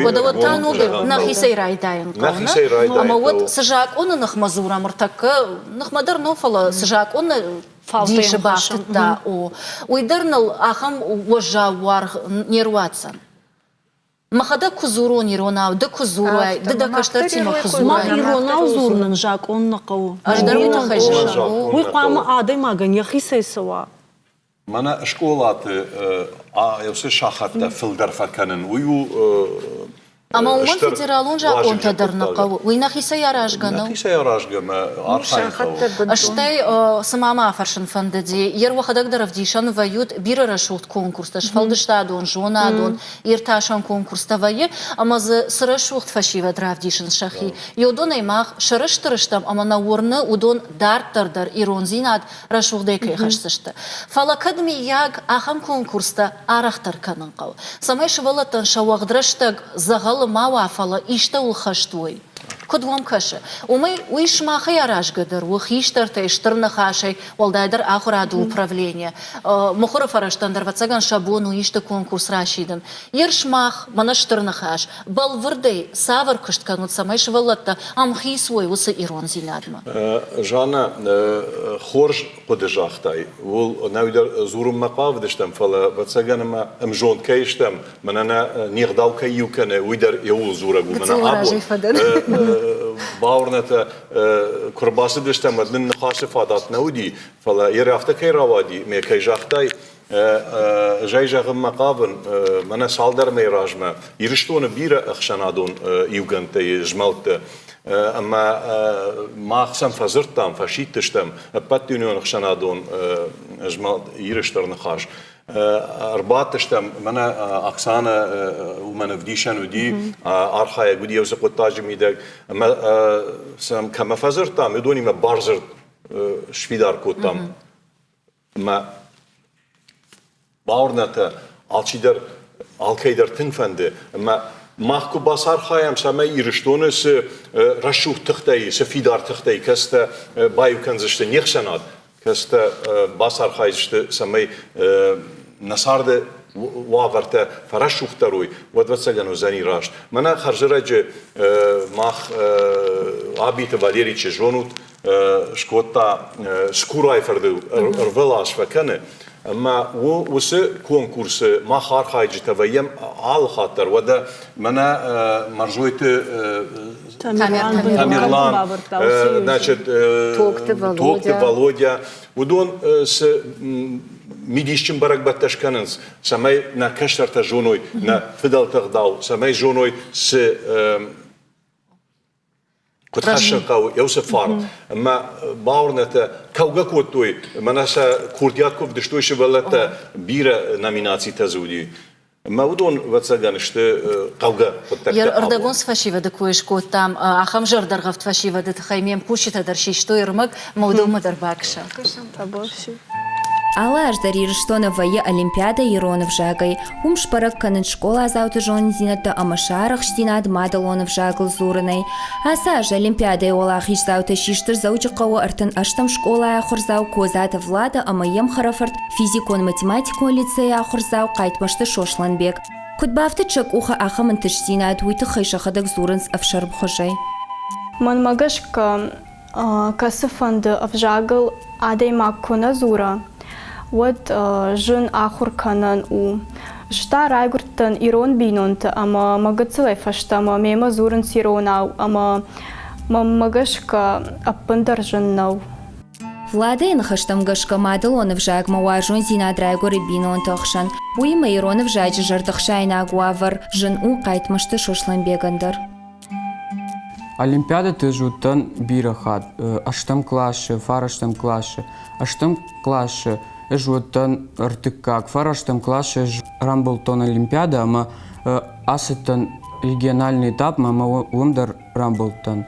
Уӕдӕ уӕд та ногӕй нӕхицӕй райдайын хъӕуы, нӕ? Ӕмӕ уӕд цы закъоны ныхмӕ дзурӕм ӕртӕккӕ, ныхмӕ дӕр нӕу, фӕлӕ цы закъоны дисы бафтыдта, о, уый дӕр ныл ахӕм уӕззау уаргъ не руадздзӕн. Мӕхӕдӕг куы дзурон иронау, ды куы дзурай, ды дӕ кӕстӕртимӕ куы дзурай. Мах иронау дзурынӕн закъон нӕ хъӕуы. Ӕз дӕр уый тыххӕй зӕгъын. Уый хъуамӕ адӕймагӕн йӕхицӕй цӕуа. Мӕнӕ скъолаты уыцы сахӕттӕ фылдӕр фӕкӕнын, уый у Ӕмӕ уымӕн федералон закъонтӕ дӕр нӕ хъӕуы. Уый нӕхицӕй аразгӕ нӕу. Нӕхицӕй аразгӕ мӕ архайын хъӕуы. Стӕй цыма мӕ афӕрсын фӕндыди, йе уӕхӕдӕг дӕр ӕвдисӕн вӕййут бирӕ рӕсугъд конкурстӕ, сфӕлдыстадон, зонадон, иртасӕн конкурстӕ вӕййы, ӕмӕ дзы цы рӕсугъд фӕсивӕд равдисынц сӕхи. Уыдонӕй мах сӕрыстыр стӕм ӕмӕ нӕ уырны, уыдон дарддӕр дӕр ирондзинад рӕсугъдӕй кӕй хӕсдзысты. Фӕлӕ кӕд, миййаг, ахӕм конкурстӕ арӕхдӕр кӕнын хъӕуы, цӕмӕй сывӕллӕттӕн сӕ уӕгъд рӕстӕг дзӕгъӕлы ма уа, фӕлӕ истӕуыл хӕст уой. Куыд уӕм кӕсы? Уымӕй уый сымахӕй аразгӕ дӕр у, хистӕртӕй, стыр ныхасӕй, уӕлдайдӕр ахуырады управление. Мыхуыры фӕрӕзтӕн дӕр, ӕвӕццӕгӕн, сӕ бон у исты конкурс расидын. Ер сымах, мӕнӕ стыр ныхас, бӕлвырдӕй цавӕр куыст кӕнут, цӕмӕй сывӕллӕттӕ ӕмхиц уой уыцы ирондзинадмӕ? Жанна, хорз хъуыды загътай. Ууыл нӕуидӕр дзурынмӕ хъавыдыстӕм, фӕлӕ, ӕвӕццӕгӕн, ӕмӕ ӕмзонд кӕй стӕм, мӕнӕ нӕ не гъдау кӕй иу кӕны, уый дӕр иууыл дзурӕг у. Мӕнӕ абон бауырнӕтӕ, куы рбацыдыстӕм, уӕд нын ныхасы фадат нӕ уыди, фӕлӕ йе афтӕ кӕй рауади, ме кӕй загътай, Ӕз ӕй зӕгъынмӕ хъавын, мӕнӕ цалдӕр мӕйы размӕ Ирыстоны бирӕ ӕхсӕнадон иугӕндтӕ змӕлдтӕ ӕмӕ мах сӕм фӕдзырдтам, фӕсидтыстӕм ӕппӕтдунеон ӕхсӕнадон змӕлд Иры Стыр Ныхас. Ӕрбадтыстӕм, мӕнӕ Оксанӕ уымӕн ӕвдисӕн уыди, архайӕг уыди уыцы хъуыддаджы мидӕг ӕмӕ сӕм кӕмӕ фӕдзырдтам, уыдонимӕ бардзырд сфидар кодтам. Ӕмӕ бауырнӕтӕ, алчидӕр, алкӕйдӕр тынг фӕнды, ӕмӕ мах куы бацархайӕм, цӕмӕй Ирыстоны цы рӕсугъд тыхтӕ и, цы фидар тыхтӕ и, кӕцытӕ баиу кӕндзысты не хсӕнад, кӕцытӕ бацархайдзысты, цӕмӕй нӕ царды уавӕртӕ фӕрӕсугъддӕр уой, уӕд, ӕвӕццӕгӕн, уыдзӕни раст. Мӕнӕ хӕрзӕрӕджы мах Абиты Валеричы зонут, скодта Скурайы фӕрдыг ӕрвылаз фӕкӕны. Ӕмӕ уыцы конкурсы мах архайджытӕ вӕййӕм алы хатт дӕр. Уӕдӕ мӕнӕ Мӕрзойты Тамерлан, значит, Токты Володя, уыдон цы мидисджын бӕрӕгбӕттӕ скӕнынц, цӕмӕй нӕ кӕстӕртӕ зоной нӕ фыдӕлты ӕгъдау, цӕмӕй зоной, цы куыд хӕссын хъӕуы, еусы фарн. Ӕмӕ бауырнӕтӕ кӕугӕ кодтой, мӕнӕ сӕ курдиат куы вдыстой сывӕллӕттӕ, бирӕ номинацитӕ дзы уыди. Ӕмӕ уыдон, ӕвӕццӕгӕн, сты хъӕугӕ хъуыддӕгтӕ. Йӕ ӕрдӕбон цы фӕсивӕды кой скодтам, ахӕм зӕрдӕргъӕвд фӕсивӕды тыххӕй ме мкусджытӕ дӕр систой ӕрмӕг, ӕмӕ уыдонмӕ дӕр бакӕсӕм. Алы аз дӕр Ирыстоны вӕййы Олимпиадӕ ирон ӕвзагӕй. Уым сбӕрӕг кӕнынц скъоладзауты зонындзинӕдтӕ ӕмӕ сӕ арӕхстдзинад мадӕлон ӕвзагыл дзурынӕй. Ацы аз Олимпиадӕйы уӕлахиздзаутӕ систы Дзӕуджыхъӕуы 38 скъолайы ахуырдзау Козаты Влада ӕмӕ йе мхӕрӕфырт физикон-математикон лицейы ахуырдзау Хъайтмазты Сосланбег. Куыд бафтыд сӕ къухы ахӕм ӕнтыстдзинад, уый тыххӕй сӕхӕдӕг дзурынц ӕфсӕрмхуызӕй. Мӕнмӕ гӕсгӕ, кӕцыфӕнды ӕвзагыл адӕймаг куы нӕ дзура, уӕд зын ахуыр кӕнӕн у. Ӕз та райгуырдтӕн ирон бинонты ӕмӕ мӕ гыццылӕй фӕстӕмӕ мемӕ дзурынц иронау ӕмӕ мӕнмӕ гӕсгӕ ӕппындӕр зын нӕу. Владӕйы ныхӕстӕм гӕсгӕ мадӕлон ӕвзагмӕ уарзондзинад райгуыры бинонты ӕхсӕн. Уыимӕ ирон ӕвзаджы зӕрдӕхсаинаг уавӕр зын у Хъайтмазты Сослӕнбегӕн дӕр. Олимпиадӕты ӕз уыдтӕн бирӕ хатт, ӕстӕм къласы, фарӕстӕм къласы. Ӕстӕм къласы ӕз уыдтӕн ӕртыккаг, фарӕстӕм къласы ӕз рамбылдтон олимпиадӕ ӕмӕ ацыдтӕн региональный этапмӕ ӕмӕ уым дӕр рамбылдтӕн.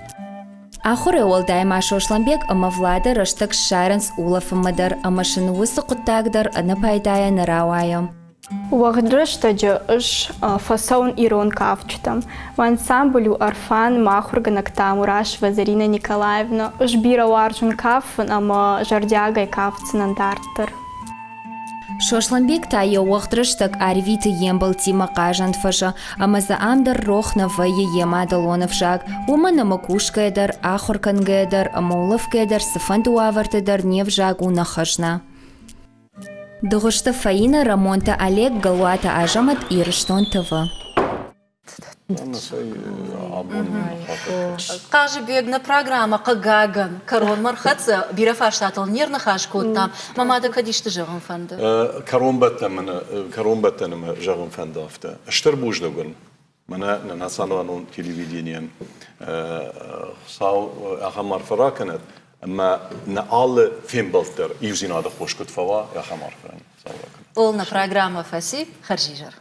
Ахуыры уӕлдай ма Сосланбег ӕмӕ Влада рӕстӕг ссарынц улӕфынмӕ дӕр ӕмӕ сын уыцы хъуыддаг дӕр ӕнӕпайдайӕ нӕ рауайы. Уӕгъд рӕстӕджы ӕз фӕцӕуын ирон кафджытӕм. Мӕ ансамбль у Ӕрфӕн, мӕ ахуыргӕнӕг Тамурасова Заринӕ Николаевна. Ӕз бирӕ уарзын кафын ӕмӕ зӕрдиагӕй кафдзынӕн дарддӕр. Сосланбег та йӕ уӕгъд рӕстӕг ӕрвиты йе мбӕлттимӕ хъазӕн фӕзы ӕмӕ дзы ам дӕр рох нӕ вӕййы йӕ мадӕлон ӕвзаг, уымӕн ӕмӕ кусгӕ дӕр, ахуыр кӕнгӕ дӕр ӕмӕ улӕфгӕ дӕр цыфӕнды уавӕрты дӕр не взаг у нӕ хӕзна. Дыгъуызты Фаинӕ, Рӕмонты Олег, Галуаты Азӕмӕт, Ирыстон ТВ. Хъазыбег, нӕ программӕ, хъыгагӕн, кӕронмӕ рхӕццӕ, бирӕ фарстатыл не рныхас кодтам. Мӕ мады кӕд исты зӕгъын фӕнды? Кӕронбӕттӕны мӕ зӕгъын фӕнды афтӕ. Стыр бузныг уын, мӕнӕ нӕ националон телевиденийӕн Хуыцау ахӕм арфӕ ракӕнӕд, ӕмӕ нӕ алы фембӕлд дӕр иудзинады хос куыд фӕуа, ахӕм арфӕ Хуыцау ракӕнӕд. Ол нӕ программӕ фӕци. Хӕрзизӕр.